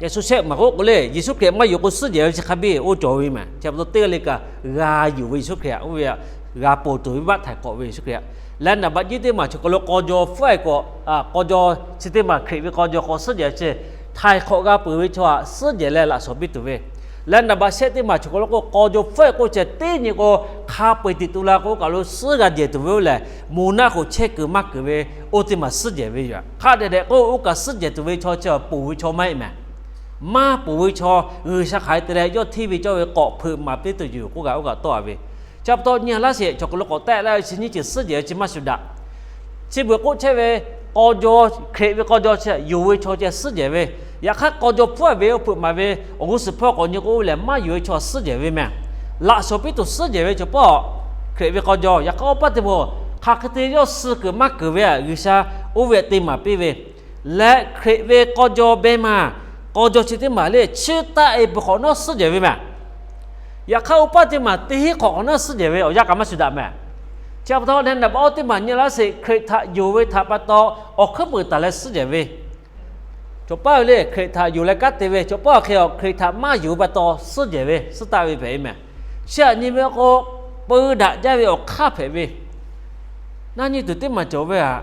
yaꞈ shu shehˆ maˬ k'oˆ k'o le, Yeˍsuˆ Hkriꞈ maˇ yonˍ k'o suhˉ jehˬ ve chi hk'a biˇ oˇ cawˬ ve mehˬ. Chi pa taw teˇ g'aˇ le kaꞈ g'a yonˍ ve Yeˍsuˆ Hkriꞈ htaꞈ oˇ ve g'a ponˬ tuˬ ve baˆ htaiˍ hk'awꞈ ve Yeˍsuˆ Hkriꞈ htaꞈ leh naˍ baꞈ nyiˇ teˇ maˬ chi hk'aw lo k'aw jaw hpfuhˇ-e k'awꞈ, k'aw jaw chi teˇ maˬ Hkriꞈ ve k'aw jaw k'awꞈ suhˉ jehˬ chi htaiˍ hk'awꞈ g'a peuˬ ve chaw htaꞈ suhˉ jehˬ leh laꞈ shawnˍ piˇ tuˬ ve. Leh naˍ baꞈ shehˆ teˇ maˬ chi hk'aw lo k'o k'aw jaw hpfuhˇ-e k'oˆ ceh teˇ nyi k'o hk'a peu-eˬ teꞈ tu la k'o kaꞈ lo suhˉ g'a jehˬ tuˬ ve oˇ lehˬ, moˬ naˆ k'oꞈ chehˇ kuiˬ maˇ kuiˬ ve oˇ teˇ maˬ suhˉ jehˬ ve yoˬ. Hk'a dehꞈ dehꞈ k'o oˇ kaꞈ suhˉ jehˬ tuˬ ve chaw chi ponˬ ve chaw maˇ heˆ mehˬ. Maˇ ponˬ ve chaw G'uiˬsha hk'aˬ hk'e te leh yawˇ hteˇ ve cawˇ ve k'awꞈ hpeuꞈ maˍ piˇ tuˬ yoˬ k'oˆ kaꞈ oˇ kaꞈ tawˆ-a ve. Chi pa taw nyi laˇ sheˍ, chaw hk'aw lo k'awꞈ tehˆ laˇ ve chi nyiˇ ceuˬ suhˉ jehˬ ve chi maˇ shuˍ daꞈ. Chi beuꞈ k'oˆ chehˇ ve k'aw jaw, Hkriꞈ ve k'aw jaw chi yonˍ ve chaw ceh suhˉ jehˬ ve. Yaꞈ hk'aˇ k'aw jaw hpfuhˇ ve oˇ hpeuꞈ maˍ ve awˬ g'uˇ suhˍ hpawˇ k'awꞈ nyi k'o oˇ lehˬ maˇ yonˍ ve chaw suhˉ jehˬ ve mehˬ. Laꞈ shawnˍ piˇ tuˬ suhˉ jehˬ ve chaw pawˆ Hkriꞈ ve k'aw jaw. Yaꞈ hk'aˇ oˇ paˇ teˇ moˍ hk'aˬ hk'e te yawˇ suh kuiˬ maˇ kuiˬ ve G'uiˬsha oˇ ve te maˍ piˇ ve leh Hkriꞈ ve k'aw jaw beh maˬ, k'aw jaw chi teˇ maˬ le chiˇ taˆ-e peuˬ hk'awꞈ nawˉ suhˉ jehˬ ve mehˬ. Yaꞈ hk'aˇ oˇ paˇ teˇ maˬ teˇ hinˉ hk'awꞈ hk'awꞈ nawˉ suhˉ jehˬ ve awˬ yanˇ kaꞈ maˇ shuˍ daꞈ mehˬ. Chi pa taw leh naˍ baꞈ oˇ teˇ maˬ nyi laˇ sheˍ, Hkriꞈ htaꞈ yonˍ ve htaꞈ pa taw awˬ hkuiˉ peuˬ taˍ leh suhˉ jehˬ ve chaw paˇ ve le. Hkriꞈ htaꞈ yonˍ leh kanˉ te ve chaw paˇ awˬ hk'e a, Hkriꞈ htaꞈ maˇ yonˍ ve pa taw suhˉ jehˬ ve, suhˉ taˆ ve hpehꞈ ve mehˬ. Chi htaꞈ nyi ve k'o, peu daꞈ jaˇ ve awˬ hk'aˇ hpehꞈ ve. Naˇ nyi tuˬ teˇ maˬ cawˬ ve a,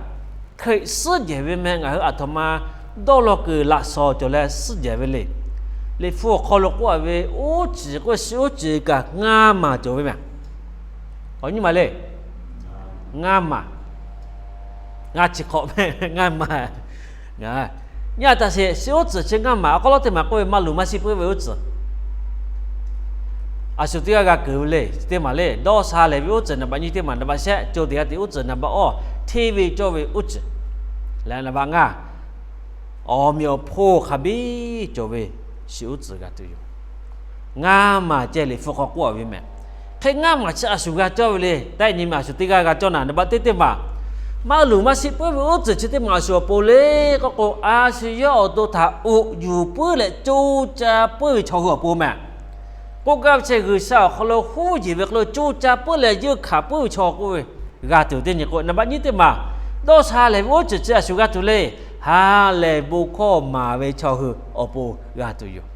Hkriꞈ suhˉ jehˬ ve meh ngaˬ hui aˬ htoꞈ ma dawˇ law kuiˬ laꞈ shawnˍ cawˬ leh suhˉ jehˬ ve le. Liꞈ hpu awˬ hk'aw lo k'oˆ-a ve, oˉ ceuˬ k'o shi oˉ ceuˬ kaꞈ ngaˇ maˬ cawˬ ve mehˬ. Awˬ nyi maˬ le, ngaˇ maˬ, ngaˇ chi hk'awꞈ meh ngaˇ maˬ. Nyi a taˍ sheˍ, shi oˉ ceuˬ chi ngaˇ maˬ awˬ hk'aw lo teˇ maˬ k'oˆ ve maˇ luˬ maˇ shiˍ puiˉ ve oˉ ceuˬ. A shu teˇ g'aˇ g'a keunˍ ve le, chi teˇ maˬ le, dawˇ sha lehˬ ve oˉ ceuˬ naˍ baꞈ nyi teˇ maˬ, naˍ baꞈ shehˆ co teꞈ g'a te oˉ ceuˬ, naˍ baꞈ awˇ hteˇ ve cawˇ ve oˉ ceuˬ, leh naˍ baꞈ ngaˇ awˬ meꞈ awˬ hponˇ hk'a biˇ cawˬ ve shi oˉ ceuˬ g'a tuˬ yoˬ. Ngaˇ maˬ ceh liꞈ hpu hk'aw k'oˆ a ve mehˍ. Hk'e ngaˇ maˬ chi a shu g'a cawˇ ve le. Taˆ nyi ma a shu teˇ g'aˇ g'a cawˇ naˍ, naˍ baꞈ teˇ teˇ maˬ maˇ luˬ maˇ shiˆ puiˉ ve uˉ tcuhˍ chi teˇ maˬ a shu awˬ pon le k'oˆ k'o, a shu yawˇ awˬ to htaꞈ uꞈ yuˬ puiˉ leh co ca puiˉ ve chaw hui awˬ pon mehˍ. K'oˆ gaˇ ve chi G'uiˬsha awˬ hk'aw lo huˉ yeˬ ve hk'aw lo co ca puiˉ leh yeunˇ hkanˍ puiˉ ve chaw k'oˆ ve g'a tuˬ teˇ nyi k'o, naˍ baꞈ nyiˇ teˇ maˬ dawˇ sha lehˬ ve uˉ tcuhˍ chi a shu g'a tuˬ le. Ha lehˬ bon hkawˇ maˍ ve chaw hui awˬ pon g'a tuˬ yoˬ.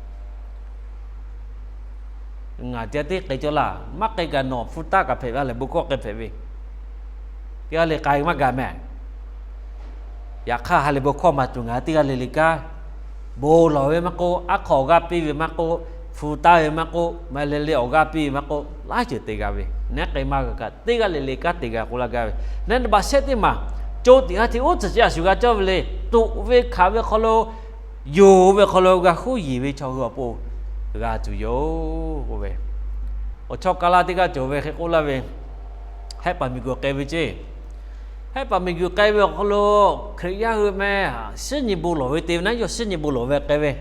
Ngaˬ teˇ g'aˇ teˇ k'ai cawˇ laˇ, maˇ k'ai kaꞈ nawˬ hpu taˇ kaꞈ hpehꞈ ve, ha lehˬ bon hkawˇ k'ai hpehꞈ ve, teˇ g'aˇ le k'ai maˇ gaˬ mehˍ. Yaꞈ hk'aˇ ha lehˬ bon hkawˇ maˍ tuˬ ngaˬ hui teˇ g'aˇ le le kanˉ, bon lawˬ ve maˇ k'oˆ, aˉ hk'aw awˬ g'aˇ piˇ ve maˇ k'oˆ, hpu taˇ ve maˇ k'oˆ, ma le le awˬ g'aˇ piˇ ve maˇ k'oˆ, laiˉ ceuˬ te g'a ve, neˉ k'ai maˇ g'a kaꞈ teˇ g'aˇ le le kanˉ te g'a k'oˆ laˇ gaˇ ve. Neˉ naˍ baꞈ shehˆ teˇ maˬ, co tiꞈ ha tiꞈ uˉ tcuhˍ chi a shu g'a cawˇ ve le. Tuꞈ ve hkanˍ ve hk'aw lo, yonˍ ve hk'aw lo g'a huˉ yeˬ ve chaw hui awˬ pon g'a tuˬ yoˬ k'oˆ ve, awˬ chawˇ kaˇ laˇ teˇ g'aˇ cawˬ ve hk'e k'oˆ laˇ ve, Hehˆ paˍ miˬguiˬ k'ai ve ceˇ. Hehˆ paˍ miˬguiˬ k'ai ve awˬ hk'aw lo Hkriꞈ yaˇ hui meh shinˉ nyi bon lawˬ ve te ve naˉ, yawˇ shinˉ nyi bon lawˬ ve k'ai ve.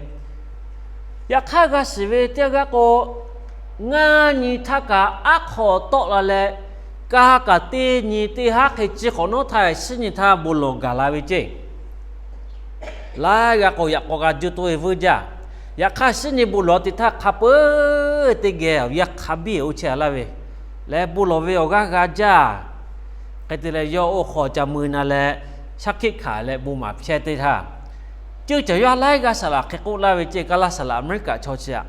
Yaꞈ hk'aˇ g'a shiˍ ve teˇ g'aˇ k'o, ngaˇ nyi htaˇ kaꞈ aˉ hk'aw tawˆ la leh, ka kaꞈ teˇ nyi teˇ haˉ hk'e chi hk'awꞈ nawˉ htaˇ shinˉ nyi htaˇ bon lawˬ gaˬ la ve ceˇ. Laiˉ g'aˇ k'o yaꞈ k'aw g'a juˇ toˆ ve vuiˇ jaˇ. Yaꞈ hk'aˇ shinˉ nyi bon lawˬ teꞈ htaˇ hk'a peu-eˬ teˇ geh awˬ yanˇ hk'a biˇ oˇ chehˇ a laˇ ve, leh bon lawˬ ve awˬ g'aˇ g'a jaˇ. Hk'e te leh yawˇ oˇ hk'aw ca mui na leh, shaˉ hkiˆ hkanˍ leh bon maˍ chehˇ teˇ htaˇ, ceuˇ caˬ yaˇ laiˉ g'aˇ saˍ laꞈ hk'e k'oˆ laˇ ve ceˇ, Kaˇlaˇ saˍ laꞈ Aˍmeˍriˆkaꞈ chaw chi aꞈ,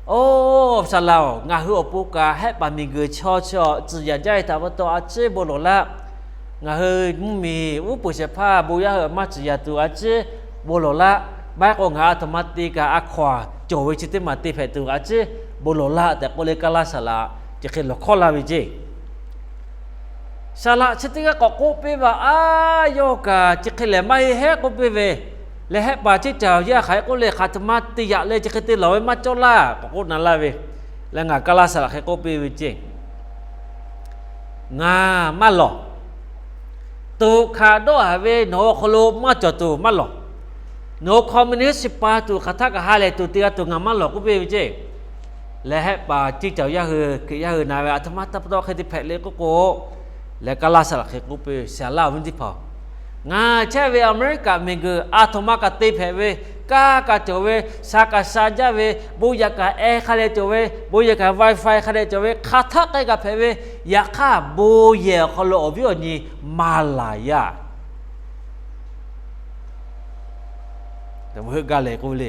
Oˇ saˍ laꞈ-oˬ, ngaˬ hui awˬ pon kaꞈ Hehˆ paˍ miˬguiˬ chaw chi aꞈ tcuhˍ yaꞈ jaˇ ve htaꞈ pa taw a ciˉ bon lawˬ laˇ. Ngaˬ hui mvuhˇmiˬ uˉ peunˍ shehˍ hpaˇ bon yaˇ hui maˇ tcuhˍ yaꞈ tuˬ a ciˉ bon lawˬ laˇ. Maˇ heˆ k'o ngaˬ hui a htoꞈ ma te kaꞈ a hkaw-anˬ cawˬ ve chi teˇ maˬ te hpehꞈ tuˬ a ciˉ bon lawˬ laˇ tehꞈ k'oˆ leh Kaˇlaˇ saˍ laꞈ chi hk'e lawˬ hkawˇ laˇ ve ceˇ. Saˍ laꞈ chi teˇ g'aˇ k'awꞈ k'oˆ piˇ ve, Aˉ, yawˇ kaꞈ chi hk'e lehˬ maˇ heˆ heˉ k'oˆ piˇ ve, leh Hehˆ paˍ ceˇ caˬ yaˇ hk'aˬ hk'e k'oˆ le, hk'aˬ htoꞈ ma te yaꞈ leh chi hk'e te lawˬ ve maˇ cawˇ laˇ k'awꞈ k'oˆ na laˇ ve, leh ngaˬ Kaˇlaˇ saˍ laꞈ hk'e k'oˆ piˇ ve ceˇ. Ngaˬ maˇ lawˬ. Tuꞈ hkanˍ dawˇ haˍ ve nawˬ hui awˬ hk'aw lo maˇ cawˬ tuˬ maˇ lawˬ. Nawˬ hui communist pa tuˬ hk'aˬ htaˇ kaꞈ ha lehˬ tuˬ te g'a tuˬ ngaˬ maˇ lawˬ k'oˆ piˇ ve ceˇ. Leh Hehˆ paˍ ceˇ caˬ yaˇ hui Hkriꞈ yaˇ hui na ve, Aˬ htoꞈ ma pa taw hk'e te hpehꞈ le k'oˆ k'o, leh Kaˇlaˇ saˍ laꞈ hk'e k'oˆ piˇ ve, Saˍ laꞈ awˬ viˉ teˇ hpaˍ-oˬ, ngaˬ chehˇ ve Aˍmeˍriˆkaꞈ miˬguiˬ aˬ htoꞈ ma kaꞈ te hpehꞈ ve, kaˇ kaꞈ cawˬ ve, sha kaꞈ sha jaˇ ve, bon yaꞈ kaꞈ ehˉ hk'a dehꞈ cawˬ ve, bon yaꞈ kaꞈ WiFi hk'a dehꞈ cawˬ ve, hk'aˬ htaˇ k'ai kaꞈ hpehꞈ ve, yaꞈ hk'aˇ bon yehˬ awˬ hk'aw lo awˬ viˉ awˬ nyi maˇ laˬ yaˇ. Heuˆ gaˇ leh k'oˆ ve le,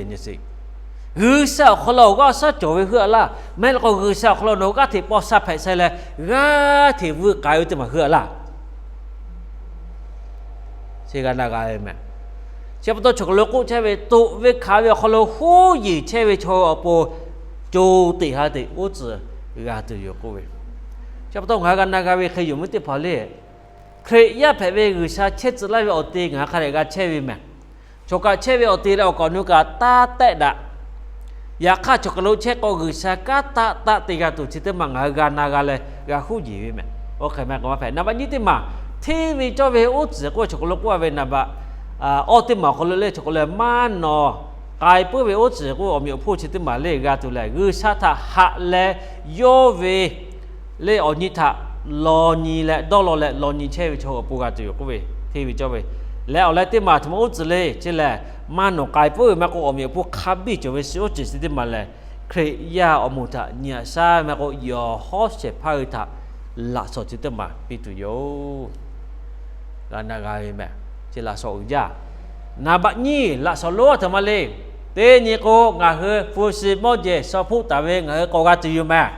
G'uiˬsha awˬ hk'aw lo awˬ g'aˇ awˬ shaˉ cawˬ ve heuˆ a laˇ. Maˇ heˆ k'o G'uiˬsha awˬ hk'aw lo nawˬ hui g'aˇ hteꞈ paw sha hpehꞈ chehˇ leh, g'aˇ hteꞈ vuiˇ k'ai ve teˇ maˬ heuˆ a laˇ. Chi g'a na g'a ve mehˍ. Chi pa taw chaw hk'aˬ lo k'oˆ chehˇ ve, toꞈ ve hkanˍ ve awˬ hk'aw lo huˉ yeˬ chehˇ ve chaw awˬ pon co teꞈ ha teꞈ uˉ tcuhˍ g'a tuˬ yoˬ k'oˆ ve. Chi pa taw ngaˬ hui g'a na g'a ve hk'e yoˬ meuˇ teˇ hpaˍ le. Hkriꞈ yaˇ hpehꞈ ve G'uiˬsha chehˇ tcuh laˇ ve awˬ te ngaˬ hui hk'a dehꞈ g'a chehˇ ve mehˍ. Chaw kaꞈ chehˇ ve awˬ te leh awˬ kaꞈ awˬ nu kaꞈ taˇ tehˆ daꞈ. Yaꞈ hk'aˇ chaw hk'aˬ lo chehˇ k'o G'uiˬsha kanˉ taˆ taˆ te g'a tuˬ chi teˇ maˬ ngaˬ hui g'a na g'a leh g'a huˉ yeˬ ve mehˍ. Oˇ hk'e maˇ k'o maˇ hpehꞈ. Naˍ baꞈ nyiˇ teˇ maˬ, hteˇ ve cawˇ ve uˉ tcuhˍ k'oˆ ve chaw hk'aˬ lo k'oˆ a ve naˍ baꞈ awˇ teˇ maˬ awˬ hk'aw lo le chaw hk'aˬ lo maˇ nawˬ k'ai puiˉ ve uˉ tcuhˍ k'oˆ ve awˬ meꞈ awˬ hponˇ chi teˇ maˬ le g'a tuˬ lehˬ, G'uiˬsha htaꞈ haꞈ leh yawˇ ve le awˬ nyi htaꞈ law nyi leh dawˇ law leh law nyi chehˇ ve chaw awˬ pon g'a tuˬ yoˬ k'oˆ ve, hteˇ ve cawˇ ve. Leh awˬ leh teˇ maˬ aˬ htoꞈ ma uˉ tcuhˍ le chi lehˬ, maˇ nawˬ k'ai puiˉ ve maˇ k'o awˬ meꞈ awˬ hponˇ hk'a biˇ cawˬ ve shi uˉ tcuhˍ chi teˇ maˬ lehˬ, Hkriꞈ yaˇ awˬ moˍ htaꞈ nyi aꞈ shaˉ ve maˇ k'o, yawˬ hawˉ shehˍ hpaˇ hui htaꞈ laꞈ shawnˍ chi teˇ maˬ piˇ tuˬ yoˬ. G'a na g'a ve mehˍ. Chi laꞈ shawnˍ uiˍ jaˇ. Naˍ baꞈ nyiˇ laꞈ shawnˍ lonˉ aˬ htoꞈ ma le. Teˇ nyi k'o, ngaˬ hui hpu shi mawˇ jehˬ shaw hpoˆ taˍ ve ngaˬ hui k'awꞈ g'a tuˬ yoˬ mehˍ.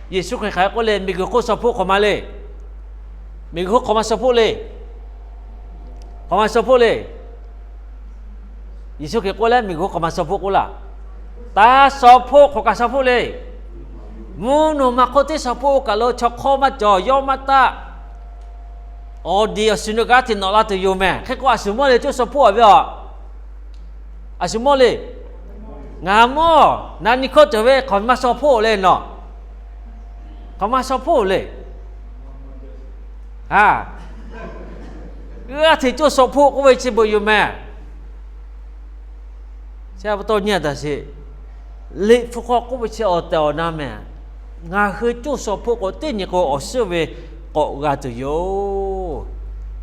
Yeˍsuˆ Hkriꞈ hk'aˬ hk'e k'oˆ le, miˬguiˬ hk'oˆ shaw hpoˆ hk'awꞈ ma le. Miˬguiˬ hk'oˆ hk'awꞈ ma shaw hpoˆ le. Hk'awꞈ ma shaw hpoˆ le. Yeˍsuˆ Hkriꞈ k'oˆ leh miˬguiˬ hk'oˆ hk'awꞈ ma shaw hpoˆ k'oˆ laˇ. Taˇ shaw hpoˆ, hk'awꞈ kaꞈ shaw hpoˆ le. Mvuhˇ naw ma hk'oˆ teˇ shaw hpoˆ kaꞈ lo chaw hk'awˇ maˇ cawˬ, yawˇ maˇ taˆ. Awˬ diˬ awˬ shuˍ nu kaꞈ g'aˇ hteꞈ nawꞈ la tuˬ yoˬ mehˍ. Hk'e k'o, a shu mawˇ le coˇ shaw hpoˆ a ve a. A shu mawˇ le. Ngaˬ mawˇ na nyi hkawˇ cawˬ ve hk'awꞈ ma shaw hpoˆ le nawˬ. Hk'awꞈ ma shaw hpoˆ le. A, g'aˇ hteꞈ coˇ shaw hpoˆ k'oˆ ve chi beuꞈ yoˬ mehˍ. Chi pa taw nyi a taˍ sheˍ. Liꞈ hpu hk'aw k'oˆ ve chi awˬ tehˬ awˬ na mehˬ. Ngaˬ hui coˇ shaw hpoˆ k'o, teˇ nyi k'o awˬ suhˉ ve k'awꞈ g'a tuˬ yoˬ.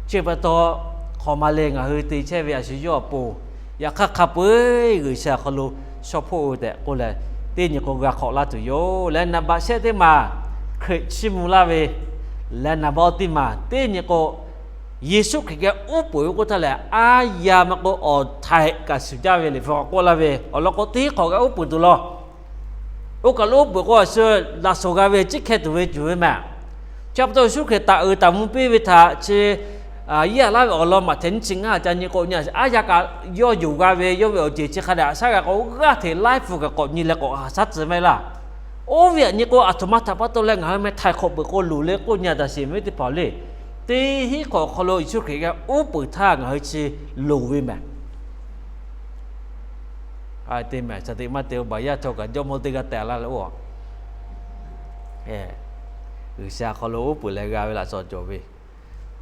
Chi pa taw, hk'aˬ ma le ngaˬ hui te chehˇ ve a shu yawˇ awˬ pon, yaꞈ hk'aˇ hk'a peu-eˬ G'uiˬsha awˬ hk'aw lo shaw hpoˆ ve tehꞈ k'oˆ leh, teˇ nyi k'o g'a hk'awꞈ laˇ tuˬ yoˬ. Leh naˍ baꞈ shehˆ teˇ maˬ Hkriꞈ chiˇ mvuh laˇ ve, leh naˍ baꞈ teˇ maˬ teˇ nyi k'o, Yeˍsuˆ Hkriꞈ geh uˉ peunˍ ve k'oˆ htaˇ lehˬ, a yaꞈ ma k'o awˬ htaiˍ kaꞈ shuˍ jaˇ ve Liꞈ hpu k'awꞈ k'oˆ laˇ ve awˬ lawn k'o, teˇ hk'awꞈ g'a uˉ peunˍ tuˬ law. Oˇ kaˬ lo uˉ peunˍ k'o, a shu laꞈ shawnˍ g'a ve ciˉ hkeh tuˬ ve cuˬ ve mehˬ. Chi pa taw Yeˍsuˆ Hkriꞈ taˍ uiˍ taˍ mvuh piˇ ve htaꞈ chi yaˇ laˇ ve awˬ lawn maꞈ hteꞈ nyiˇ chi ngaˇ ca nyi k'o, nyi a yaꞈ kaꞈ yawˇ yonˍ g'a ve yawˇ ve awˬ ceˬ chi hk'a dehꞈ haꞈ shaˉ g'a k'o, g'aˇ hteꞈ live k'awꞈ nyi leh k'awꞈ haꞈ shaˉ tcuh maˇ heˆ laˇ. Oˇ ve aꞈ nyi k'o, aˬ htoꞈ ma htaꞈ pa taw leh ngaˬ hui meh htaiˍ hk'awꞈ peuˬ k'o loˍ le k'oˆ nyi a taꞈ sheˍ mehˍ teˇ hpaˍ le. Teˇ hinˉ hk'awꞈ awˬ hk'aw lo Yeˍsuˆ Hkriꞈ geh uˉ peunˍ htaˇ ngaˬ hui chi loˍ ve mehˬ. Te mehˬ, shaˍ tiꞈ maˇ te-o, baˬ yaˇ chaw kaꞈ jawˇmawˇ teˇ g'aˇ tehꞈ laˇ leh oˇ, G'uiˬsha awˬ hk'aw lo uˉ peunˍ leh g'a ve laꞈ shawnˍ cawˬ ve.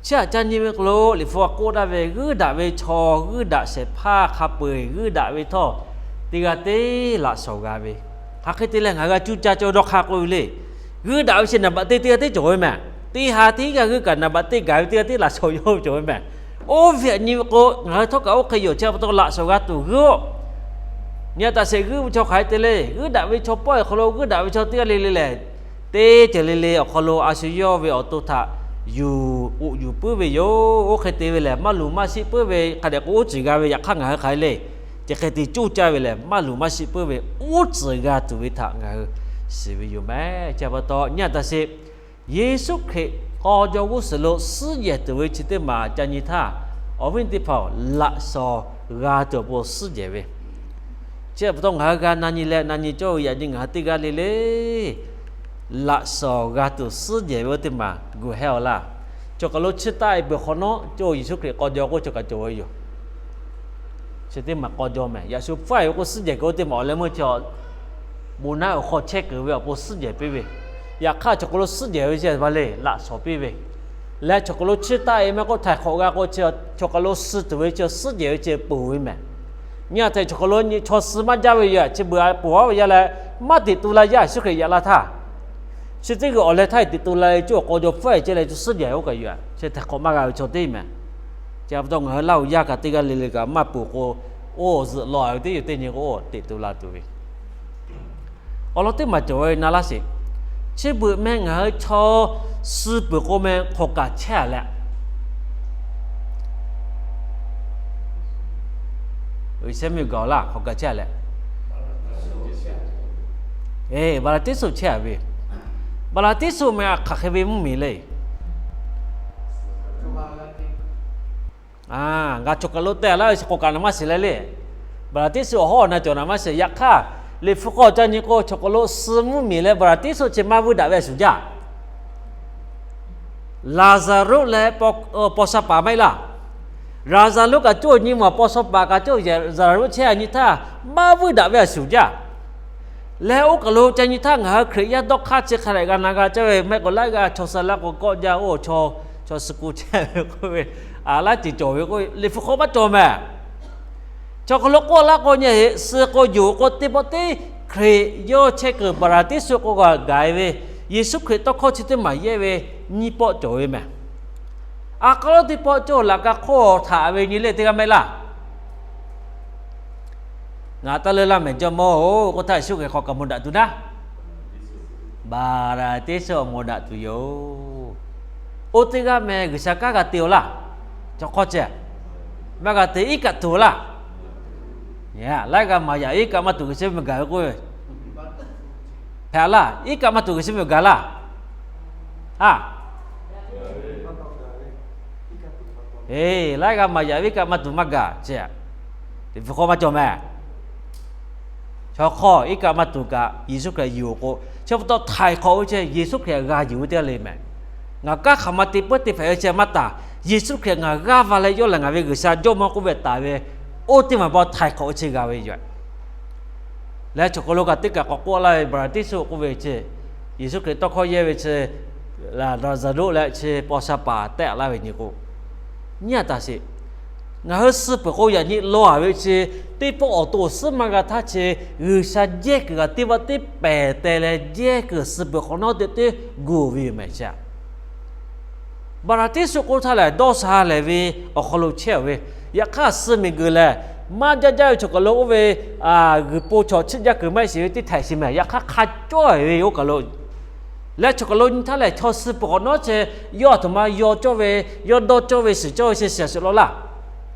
Chi htaꞈ ca nyi ve k'o lo, Liꞈ hpu a k'oˆ taˍ ve, g'uiˇ daꞈ ve chaw, g'uiˇ daꞈ shehˍ hpaˇ hk'a peu-eˬ g'uiˇ daꞈ ve htawˇ, teˇ g'aˇ teˇ laꞈ shawnˍ g'a ve. Hk'aˬ hk'e te leh ngaˬ g'a cuˇ caˇ cawˇ dawˇ hk'aˇ k'oˆ ve le. G'uiˇ daꞈ ve chi naˍ baꞈ teˇ teˇ g'aˇ teˇ cawˬ ve mehˬ. Teˇ ha teˇ g'aˇ g'uiˇ kaꞈ naˍ baꞈ teˇ gaˬ ve teˇ g'aˇ teˇ laꞈ shawnˍ yawˇ ve cawˬ ve mehˬ. Oˇ ve aꞈ nyi ve k'o, ngaˬ hui htawˇ kaꞈ oˇ hk'e yoˬ. Chi pa taw laꞈ shawnˍ g'a tuˬ g'uiˇ-oˆ. Nyi a taꞈ sheˍ, g'uiˇ ve chaw hk'aˬ hk'e te le. G'uiˇ daꞈ ve chaw pawˆ awˬ hk'aw lo g'uiˇ daꞈ ve chaw teˇ g'aˇ le le lehˬ, teˇ ceuˬ le le awˬ hk'aw lo a shu yawˇ ve awˬ to htaꞈ yuˬ uꞈ yuˬ puiˉ ve yoˬ. Oˇ hk'e te ve lehˬ, maˇ luˬ maˇ shiˆ puiˉ ve hk'a dehꞈ k'o uˉ tcuhˍ g'a ve. Yaꞈ hk'aˇ ngaˬ hui hk'aˬ hk'e le, chi hk'e te coˇ caˇ ve lehˬ, maˇ luˬ maˇ shiˆ puiˉ ve uˉ tcuhˍ g'a tuˬ ve htaꞈ ngaˬ hui shiˍ ve yoˬ mehˬ. Chi pa taw nyi a taꞈ sheˍ, Yeˍsuˆ Hkriꞈ k'aw jaw g'uˇ suhˍ lo suhˉ jehˬ tuˬ ve chi teˇ maˬ ca nyi htaˇ, awˬ viˉ teˇ hpaˍ-oˬ, laꞈ shawnˍ g'a tuˬ awˬ pon suhˉ jehˬ ve. Chi pa taw ngaˬ hui g'a na nyi leh na nyi cawˇ ve yaꞈ nyi ngaˬ hui teˇ g'aˇ le le laꞈ shawnˍ g'a tuˬ suhˉ jehˬ ve oˇ teˇ maˬ gu hehˉ-aw laˇ. Chaw kaˬ lo chiˇ taˆ-e peuˬ hk'awꞈ nawˉ, cawˇ Yeˍsuˆ Hkriꞈ k'aw jaw k'oˆ chaw kaꞈ cawˬ ve yoˬ. Chi teˇ maˬ k'aw jaw mehˬ. Yaꞈ shu pfuhˇ-e ve k'o, suhˉ jehˬ kuiˬ oˇ teˇ maˬ awˬ leh meuˇ chi, bon naˉ awˬ hk'aw chehˇ kuiˬ ve awˬ pon suhˉ jehˬ piˇ ve. Yaꞈ hk'aˇ chaw kaˬ lo suhˉ jehˬ ve chi htaꞈ pa le laꞈ shawnˍ piˇ ve, leh chaw kaˬ lo chiˇ taˆ-e maˇ k'oˆ, htaiˍ hk'awꞈ g'a k'o, chaw kaˬ lo suh tuˬ ve chi suhˉ jehˬ ve chi ponˬ ve mehˬ. Nyi a htaꞈ chaw kaˬ lo nyi chaw suh maˇ jaˇ ve yoˬ. Chi beuꞈ ponˬ-aˉ ve yaˇ leh, maˇ teꞈ tu la yaˇ Yeˍsuˆ Hkriꞈ yaꞈ la htaˇ, chi teˇ g'uiˬ awˬ leh htaˇ teꞈ tu la le, cuˇ awˬ k'aw jaw pfuhˇ-e ceh leh cuˇ suhˉ jehˬ oˇ kaꞈ yoˬ. Chi htaiˍ hk'awꞈ maˇ g'a ve chaw teˇ mehˬ. Chi pa taw ngaˬ hui Laˇ huˍ yaˇ kaꞈ teˇ g'aˇ le le kaꞈ maˇ ponˬ k'o, oˇ zuhꞈ law-e ve teˇ yoˬ, teˇ nyi k'o oˇ teꞈ tu la tuˬ ve awˬ lawn teˇ maˬ cawˬ ve na laˇ sheˍ. Chi beuꞈ meh ngaˬ hui chaw suh peuˬ k'o meh hk'awꞈ kaꞈ chehˇ-a leh, G'uiˬsha mvuhˇ miˬ gaˬ-oˬ laˇ, hk'awꞈ kaꞈ chehˇ-a leh, Baˍlaˍtiˆsuꞈ chehˇ-a ve. Baˍlaˍtiˆsuꞈ meh a hk'aˬ hk'e ve mvuhˇ miˬ le. Ngaˬ chaw kaˬ lo teh laˇ ve chi k'awꞈ kaꞈ naˍ maˇ shiˍ leh le. Baˍlaˍtiˆsuꞈ awˬ hawˉ awˬ na cawˬ naˍ maˇ shiˍ. Yaꞈ hk'aˇ, Liꞈ hpu hk'aw ca nyi k'o, chaw kaˬ lo suh mvuhˇ miˬ leh Baˍlaˍtiˆsuꞈ chi maˇ vuiˇ daꞈ ve a shuˍ jaˇ. Laˍzaˍruˆ leh paw sha paˍ maˇ heˆ laˇ. Laˍzaˍruˆ kaꞈ cawˇ nyi ma, paw sha paˍ kaꞈ cawˇ, Laˍzaˍruˆ chehˇ-a nyi htaˇ, maˇ vuiˇ daꞈ ve a shuˍ jaˇ. Leh oˇ kaˬ lo ca nyi htaˇ ngaˬ hui Hkriꞈ yaˇ dawˇ hk'aˇ chi hk'a dehꞈ g'a na g'a caˇ ve mehˆ k'o, laiˉ g'aˇ chaw suh laˇ k'o kawˆ jaˇ, oˇ chaw, chaw suh ku chehˇ ve k'oˆ ve, a laiˉ ceuˬ cawˬ ve k'oˆ ve, Liꞈ hpu hk'aw maˇ cawˬ mehˬ. Chaw hk'aw lo k'oˆ laˇ k'o, nyi heˆ suh k'o, yonˍ k'o, teˇ pawˆ teˇ Hkriꞈ yawˇ chehˇ kuiˬ Baˍlaˍtiˆsuꞈ k'o g'a gaˬ-e ve, Yeˍsuˆ Hkriꞈ tawˇ hkawˇ chi teˇ maˬ yehˇ ve nyiˇ pawˆ cawˬ ve mehˬ. A k'aˉ lawˉ teˇ pawˆ cawˇ laꞈ ka hk'oˆ htaꞈ ve nyi le teˇ g'aˇ maˇ heˆ laˇ. Ngaˬ taˇ leuˇ laˇ mehˬ, Jawˇmawˇ-oˬ, k'oˆ htaˇ Yeˍsuˆ Hkriꞈ hk'aw kaꞈ mawˬ daꞈ tuˬ naˉ, Baˍlaˍtiˆsuꞈ mawˬ daꞈ tuˬ yoˬ. Oˇ teˇ g'aˇ meh G'uiˬsha kanˉ g'a te-aw laˇ. Chaw hk'awˇ ceh, maˇ g'a te, iˉ kaˆ tuˬ laˇ. Laiˉ g'aˇ maˍ yaꞈ, iˉ kaˆ maˇ tuˬ G'uiˬsha mvuhˇ miˬ gaˬ ve k'oˆ ve, hpehꞈ laˇ. Iˉ kaˆ maˇ tuˬ G'uiˬsha mvuhˇ miˬ gaˬ laˇ. A, laiˉ g'aˇ maˍ yaꞈ ve iˉ kaˆ maˇ tuˬ maˇ gaˬ ceh, Liꞈ hpu hk'aw maˇ cawˬ mehˬ. Chaw hk'awˇ iˉ kaˆ maˇ tuˬ kaꞈ Yeˍsuˆ Hkriꞈ yuˬ-oˬ k'o, chi pa taw htaiˍ hk'awꞈ ve chi Yeˍsuˆ Hkriꞈ g'a yuˬ ve teˇ g'aˇ le mehˬ. Ngaˬ kanˉ hk'aˬ ma te peuˬ te hpehꞈ ve chi maˇ taˍ. Yeˍsuˆ Hkriꞈ ngaˬ g'aˇ va leh yawˇ lehˬ ngaˬ ve G'uiˬsha Jawˇmawˇ k'oˆ ve taˍ ve, oˇ teˇ maˬ pa htaiˍ hk'awꞈ ve chi g'a ve yoˬ. Leh chaw hk'aw lo kaꞈ teˇ kaꞈ k'awꞈ k'oˆ laˇ ve Baˍlaˍtiˆsuꞈ k'oˆ ve chi, Yeˍsuˆ Hkriꞈ tawˇ hkawˇ yehˇ ve chi, Laˍzaˍruˆ leh chi paw sha paˍ tehˆ laˇ ve nyi k'o, nyi a taˍ sheˍ. Ngaˬ hui suh peuˬ k'o, yaꞈ nyi lawˬ a ve chi teˇ pawˆ awˬ to awˬ suhˉ maˇ g'a htaˇ chi, G'uiˬsha jehˇ kuiˬ g'a teˇ vaˇ teˇ pehˍ teh leh, jehˇ kuiˬ suh peuˬ hk'awꞈ nawˉ teꞈ teˇ gu ve yoˬ mehˍ chi. Baˍraˍtiˆsuˆ k'oˆ htaˇ lehˬ, dawˇ sha lehˬ ve awˬ hk'aw lo chehˇ ve. Yaꞈ hk'aˇ, suh miˬguiˬ lehˬ, maˇ jaˇ jaˇ ve chaw kaˬ lo oˇ ve g'uiˬ po chaw chiˇ jaˇ kuiˬ maˇ heˆ sheˍ ve teˇ htaiꞈ shiˍ mehˍ. Yaꞈ hk'aˇ, hk'a cawˇ ve oˇ kaˬ lo leh chaw kaˬ lo nyi htaˇ lehˬ, chaw suh peuˬ k'awꞈ nawˉ chi, yawˇ a htoꞈ ma yaw cawˇ ve, yawˇ dawˇ cawˇ ve, shiˍ cawˇ ve chi shiˍ shiˍ law laˇ.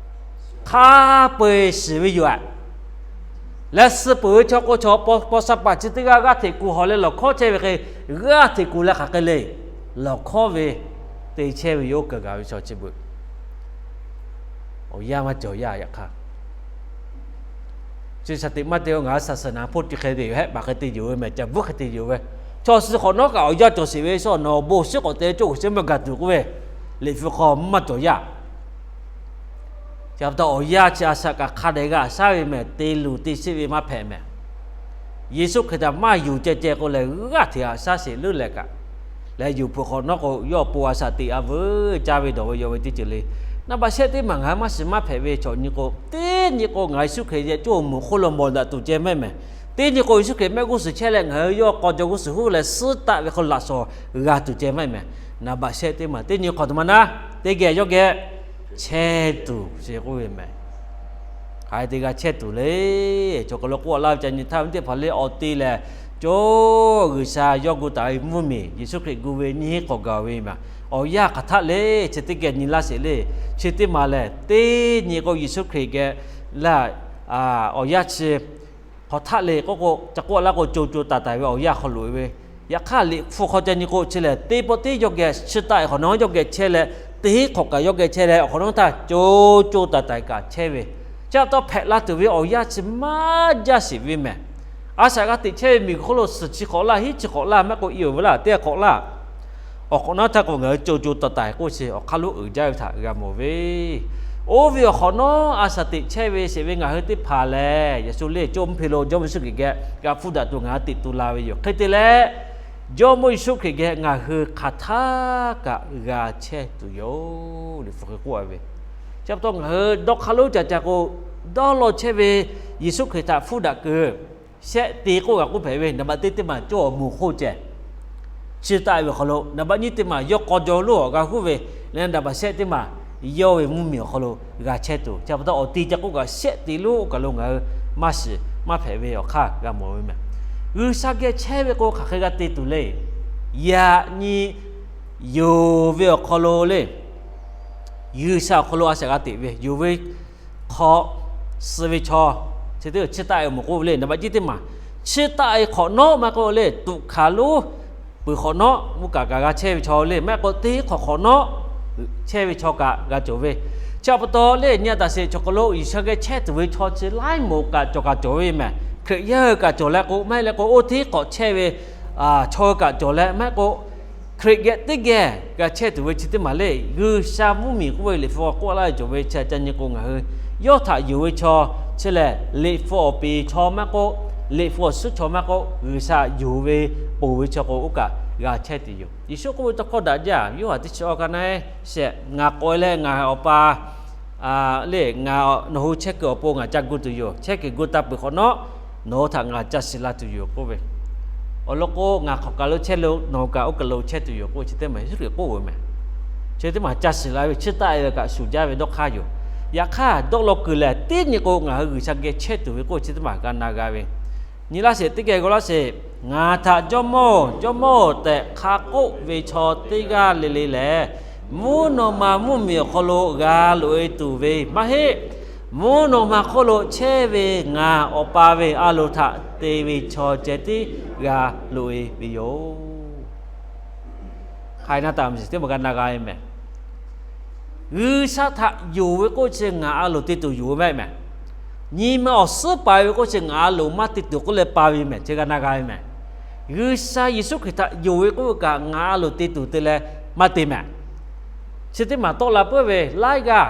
Hk'a peu-eˬ shiˍ ve yoˬ aꞈ. Leh suh peuˬ ve chaw k'o, chaw paw sha paˍ chi teˇ g'aˇ g'aˇ hteꞈ kuˬ hawˬ leh lawˬ hkawˉ chehˇ ve hk'e, g'aˇ hteꞈ kuˬ leh hk'aˬ hk'e le lawˬ hkawˉ ve te chehˇ ve yoˬ. Oˇ kaˬ gaˬ ve chaw chi beuꞈ awˬ yanˇ maˇ cawˬ yaˇ. Yaꞈ hk'aˇ, chi shaˍ tiꞈ maˇ te-o, ngaˬ hui saˍ saˍ naˍ hpoˇ ti hk'e te yoˬ, hehˆ paˍ hk'e te yoˬ ve mehˍ, caˬ bvuhˉ hk'e te yoˬ ve, chaw suh hk'awꞈ nawˉ kaꞈ awˬ yanˇ cawˬ sheˍ ve, shu nawˬ awˬ bon awˬ shinˉ k'awꞈ te cawˇ g'uˬ shehˍ maˇ gaˬ tuˬ k'oˆ ve, Liꞈ hpu hk'aw maˇ cawˬ yaˇ. Chi pa taw awˬ yanˇ chi a shaꞈ kaꞈ hk'a dehꞈ g'a shaˉ ve mehˍ, te luˬ te sheˆ ve maˇ hpehꞈ mehˍ. Yeˍsuˆ Hkriꞈ htaꞈ maˇ yuˬ ceh ceh k'o lehˬ, g'aˇ hteꞈ haꞈ shaˉ sheˍ leuˉ leh kaꞈ, leh yuˬ peuˬ hk'awꞈ nawˉ k'o, yawˇ awˬ pon a shaꞈ teꞈ a veuˬ caˇ ve dawˬ ve yaw ve teˇ ceuˬ le. Naˍ baꞈ shehˆ teˇ maˬ ngaˬ hui maˇ shiˍ maˇ hpehꞈ ve chaw nyi k'o, teˇ nyi k'o ngaˬ hui Yeˍsuˆ Hkriꞈ yehˬ cawˇ awˬ moˍ hk'oˆ lo mawˬ daꞈ tuˬ ceh mehˍ mehˍ. Teˇ nyi k'o Yeˍsuˆ Hkriꞈ mehˆ g'uˇ suhˍ chehˇ leh ngaˬ hui yawˇ k'aw jaw g'uˇ suhˍ huˉ leh suhˉ taˆ ve hk'aw laꞈ shawˍ g'a tuˬ ceh mehˍ mehˍ. Naˍ baꞈ shehˆ teˇ maˬ teˇ nyi hk'awꞈ tuˬ maˇ naˉ, teˇ geh yawˇ geh chehˇ tuˬ sheˍ k'oˆ ve mehˍ. Hk'aˬ hk'e te g'a chehˇ tuˬ le. Chaw kaˬ lo k'oˆ laˇ ve ca nyi htaˇ, ve teˇ hpaˍ lehˬ awˬ te lehˬ, cawˇ G'uiˬsha yawˇ gu taˍ ve mvuhˇmiˬ, Yeˍsuˆ Hkriꞈ gu ve nyiˇ hinˉ hk'awꞈ gaˬ ve mehˍ. Awˬ yanˇ hk'aˬ htaˆ le, chi teˇ geh nyi laˇ sheˍ le. Chi teˇ maˬ lehˬ, teˇ nyi k'o Yeˍsuˆ Hkriꞈ geh laˇ, awˬ yanˇ chi hk'aˬ htaˆ le k'oˆ k'o, ca k'oˆ laˇ k'o, co co taiˍ taiˍ ve awˬ yanˇ hk'aw loꞈ e ve. Yaꞈ hk'aˇ, Liꞈ hpu hk'aw ca nyi k'o, chi lehˬ teˇ pawˆ teˇ yawˇ geh, chi taˆ e hk'awꞈ nawˉ yawˇ geh chehˇ leh, teˇ hinˉ hk'awꞈ kaꞈ yawˇ geh chehˇ leh, awˬ hk'awꞈ nawˉ htaˇ co co taiˍ taiˍ kaꞈ chehˇ ve. Chi pa taw hpehꞈ la tuˬ ve awˬ yanˇ chi maˇ jaˇ sheˍ ve mehˍ. A shaꞈ g'a teꞈ chehˇ ve miˬguiˬ hk'oˆ lo suhˍ chi hk'awꞈ laˇ, hiˉ chi hk'awꞈ laˇ, maˇ heˆ k'o i awˬ ve laˇ teˇ hk'awꞈ laˇ, awˬ hk'awꞈ nawˉ htaˇ k'o ngaˬ hui co co taiˍ taiˍ k'oˆ chi awˬ hk'aˇ lonˉ uiˍ jaˇ ve htaꞈ g'a mawˬ ve. Oˇ ve awˬ hk'awꞈ nawˉ a shaꞈ teꞈ chehˇ ve sheˍ ve ngaˬ hui teˇ hpaˍ lehˬ, Yeˍsuˆ lehˬ co mvuhˇ hpe lo Jawˇmawˇ Yeˍsuˆ Hkriꞈ geh g'a hpuˇ daꞈ tuˬ ngaˬ hui teꞈ tu la ve yoˬ. Hk'e te leh, Jawˇmawˇ Yeˍsuˆ Hkriꞈ geh ngaˬ hui hk'aˬ htaˆ kaꞈ g'a chehˇ tuˬ yoˬ. Liꞈ hpu hk'e k'oˆ ve. Chi pa taw ngaˬ hui dawˇ hk'aˇ lonˉ ca ca k'o, dawˇ law chehˇ ve Yeˍsuˆ Hkriꞈ htaꞈ hpuˇ daꞈ keu shehˆ te k'oˆ g'a k'oˆ hpehꞈ ve, naˍ baꞈ teˇ teˇ maˬ cawˇ awˬ moˍ hk'oˆ ceh, chi taˆ ve awˬ hk'aw lo, naˍ baꞈ nyiˇ teˇ maˬ yawˇ k'aw jaw lonˉ awˬ g'a huˉ ve, leh naˍ baꞈ shehˆ teˇ maˬ yawˇ ve mvuhˇmiˬ awˬ hk'aw lo g'a chehˇ tuˬ. Chi pa taw awˬ te ca k'oˆ kaꞈ shehˆ te lonˉ oˇ kaˬ lo ngaˬ hui maˇ shiˍ maˇ hpehꞈ ve awˬ hk'aˇ g'a mawˬ ve mehˍ. G'uiˬsha geh chehˇ ve k'o hk'aˬ hk'e g'a te tuˬ le. Yaꞈ nyi yonˍ ve awˬ hk'aw lo le, G'uiˬsha awˬ hk'aw lo a shaꞈ g'a teꞈ ve yonˍ ve hk'aw suh ve chaw, chi teˇ chiˇ taˆ e moˍ k'oˆ ve le. Naˍ baꞈ nyiˇ teˇ maˬ chiˇ taˆ e hk'awꞈ nawˉ maˇ k'oˆ le, tuꞈ hkanˍ lonˉ peuˬ hk'awꞈ nawˉ oˇ kaꞈ kaꞈ g'a chehˇ ve chaw le, maˇ heˆ k'o teˇ hk'awꞈ hk'awꞈ nawˉ chehˇ ve chaw kaꞈ g'a cawˬ ve. Chi pa taw le, nyi a taˍ sheˍ, chaw hk'aw lo G'uiˬsha geh chehˇ tuˬ ve chaw chi laiˉ moˍ kaꞈ cawˬ kaꞈ cawˬ ve mehˍ. Hkriꞈ yaˇ hui kaꞈ cawˬ leh k'o, maˇ heˆ leh k'o oˇ teˇ hk'awꞈ chehˇ ve chaw hui kaꞈ cawˬ leh, maˇ heˆ k'o Hkriꞈ geh teˇ geh g'a chehˇ tuˬ ve chi teˇ maˬ le. G'uiˬsha mvuhˇmiˬ k'oˆ ve Liꞈ hpu k'oˆ laˇ ve cawˬ ve chi ca nyi k'o, ngaˬ hui yawˇ htaꞈ yonˍ ve chaw chi lehˬ, Liꞈ hpu awˬ piˍ chaw maˇ k'oˆ, Liꞈ hpu awˬ suhˉ chaw maˇ k'oˆ, G'uiˬsha yonˍ ve ponˬ ve chaw k'o oˇ kaꞈ g'a chehˇ tuˬ yoˬ. Yeˍsuˆ k'oˆ ve tawˇ hkawˇ daꞈ jaˇ, Yoˇhanˬ teˇ chi awˬ ka na shehˍ, ngaˬ k'awꞈ e leh ngaˬ Awˬ pa le, ngaˬ nawˬ hui chehˇ kuiˬ awˬ pon ngaˬ ca gu tuˬ yoˬ. Chehˇ kuiˬ gu taˇ peuˬ hk'awꞈ nawˉ, nawˬ hui htaꞈ ngaˬ ca shiˍ la tuˬ yoˬ k'oˆ ve. Awˬ lawn k'o, ngaˬ hk'awꞈ kaˬ lo chehˇ lo nawˬ hui kaꞈ oˇ kaˬ lo chehˇ tuˬ yoˬ k'oˆ ve chi teˇ maˬ Yeˍsuˆ Hkriꞈ k'oˆ ve mehˍ. Chi teˇ maˬ ca shiˍ la ve, chiˇ taˆ e ve kaꞈ shuˍ jaˇ ve dawˇ hk'aˇ yoˬ. Yaꞈ hk'aˇ, dawˇ law kuiˬ lehˬ, teˇ nyi k'o ngaˬ hui G'uiˬsha geh chehˇ tuˬ ve k'oˆ chi teˇ maˬ g'a na g'a ve. Nyi laˇ sheˍ, teˇ geh g'aw laˇ sheˍ. Ngaˬ htaꞈ Jawˇmawˇ, Jawˇmawˇ tehꞈ hk'a k'oˆ ve chaw teˇ g'aˇ le le lehˬ, mvuhˇ naw ma mvuhˇmiˬ awˬ hk'aw lo g'a loꞈ e tuˬ ve maˇ heˆ. Mvuhˇ naw ma hk'oˆ lo chehˇ ve ngaˬ Awˬ pa ve a loˍ htaꞈ te ve chaw ceh tiˉ g'a loꞈ e ve yoˬ. Hk'ai na taˍ mehˍ, teˇ maˬ g'a na g'a ve mehˍ. G'uiˬsha htaꞈ yonˍ ve k'oˆ chi ngaˬ a loˍ te tuˬ yonˍ ve mehˍ. Nyi ma awˬ suhˉ pa ve k'oˆ chi ngaˬ a loˍ maˇ te tuˬ k'oˆ leh pa ve mehˍ, chi g'a na g'a ve mehˍ. G'uiˬsha Yeˍsuˆ Hkriꞈ htaꞈ yonˍ ve k'oˆ ve kaꞈ ngaˬ a loˍ te tuˬ te leh maˇ te mehˍ. Chi teˇ maˬ tawˆ la puiˉ ve laiˉ g'aˇ,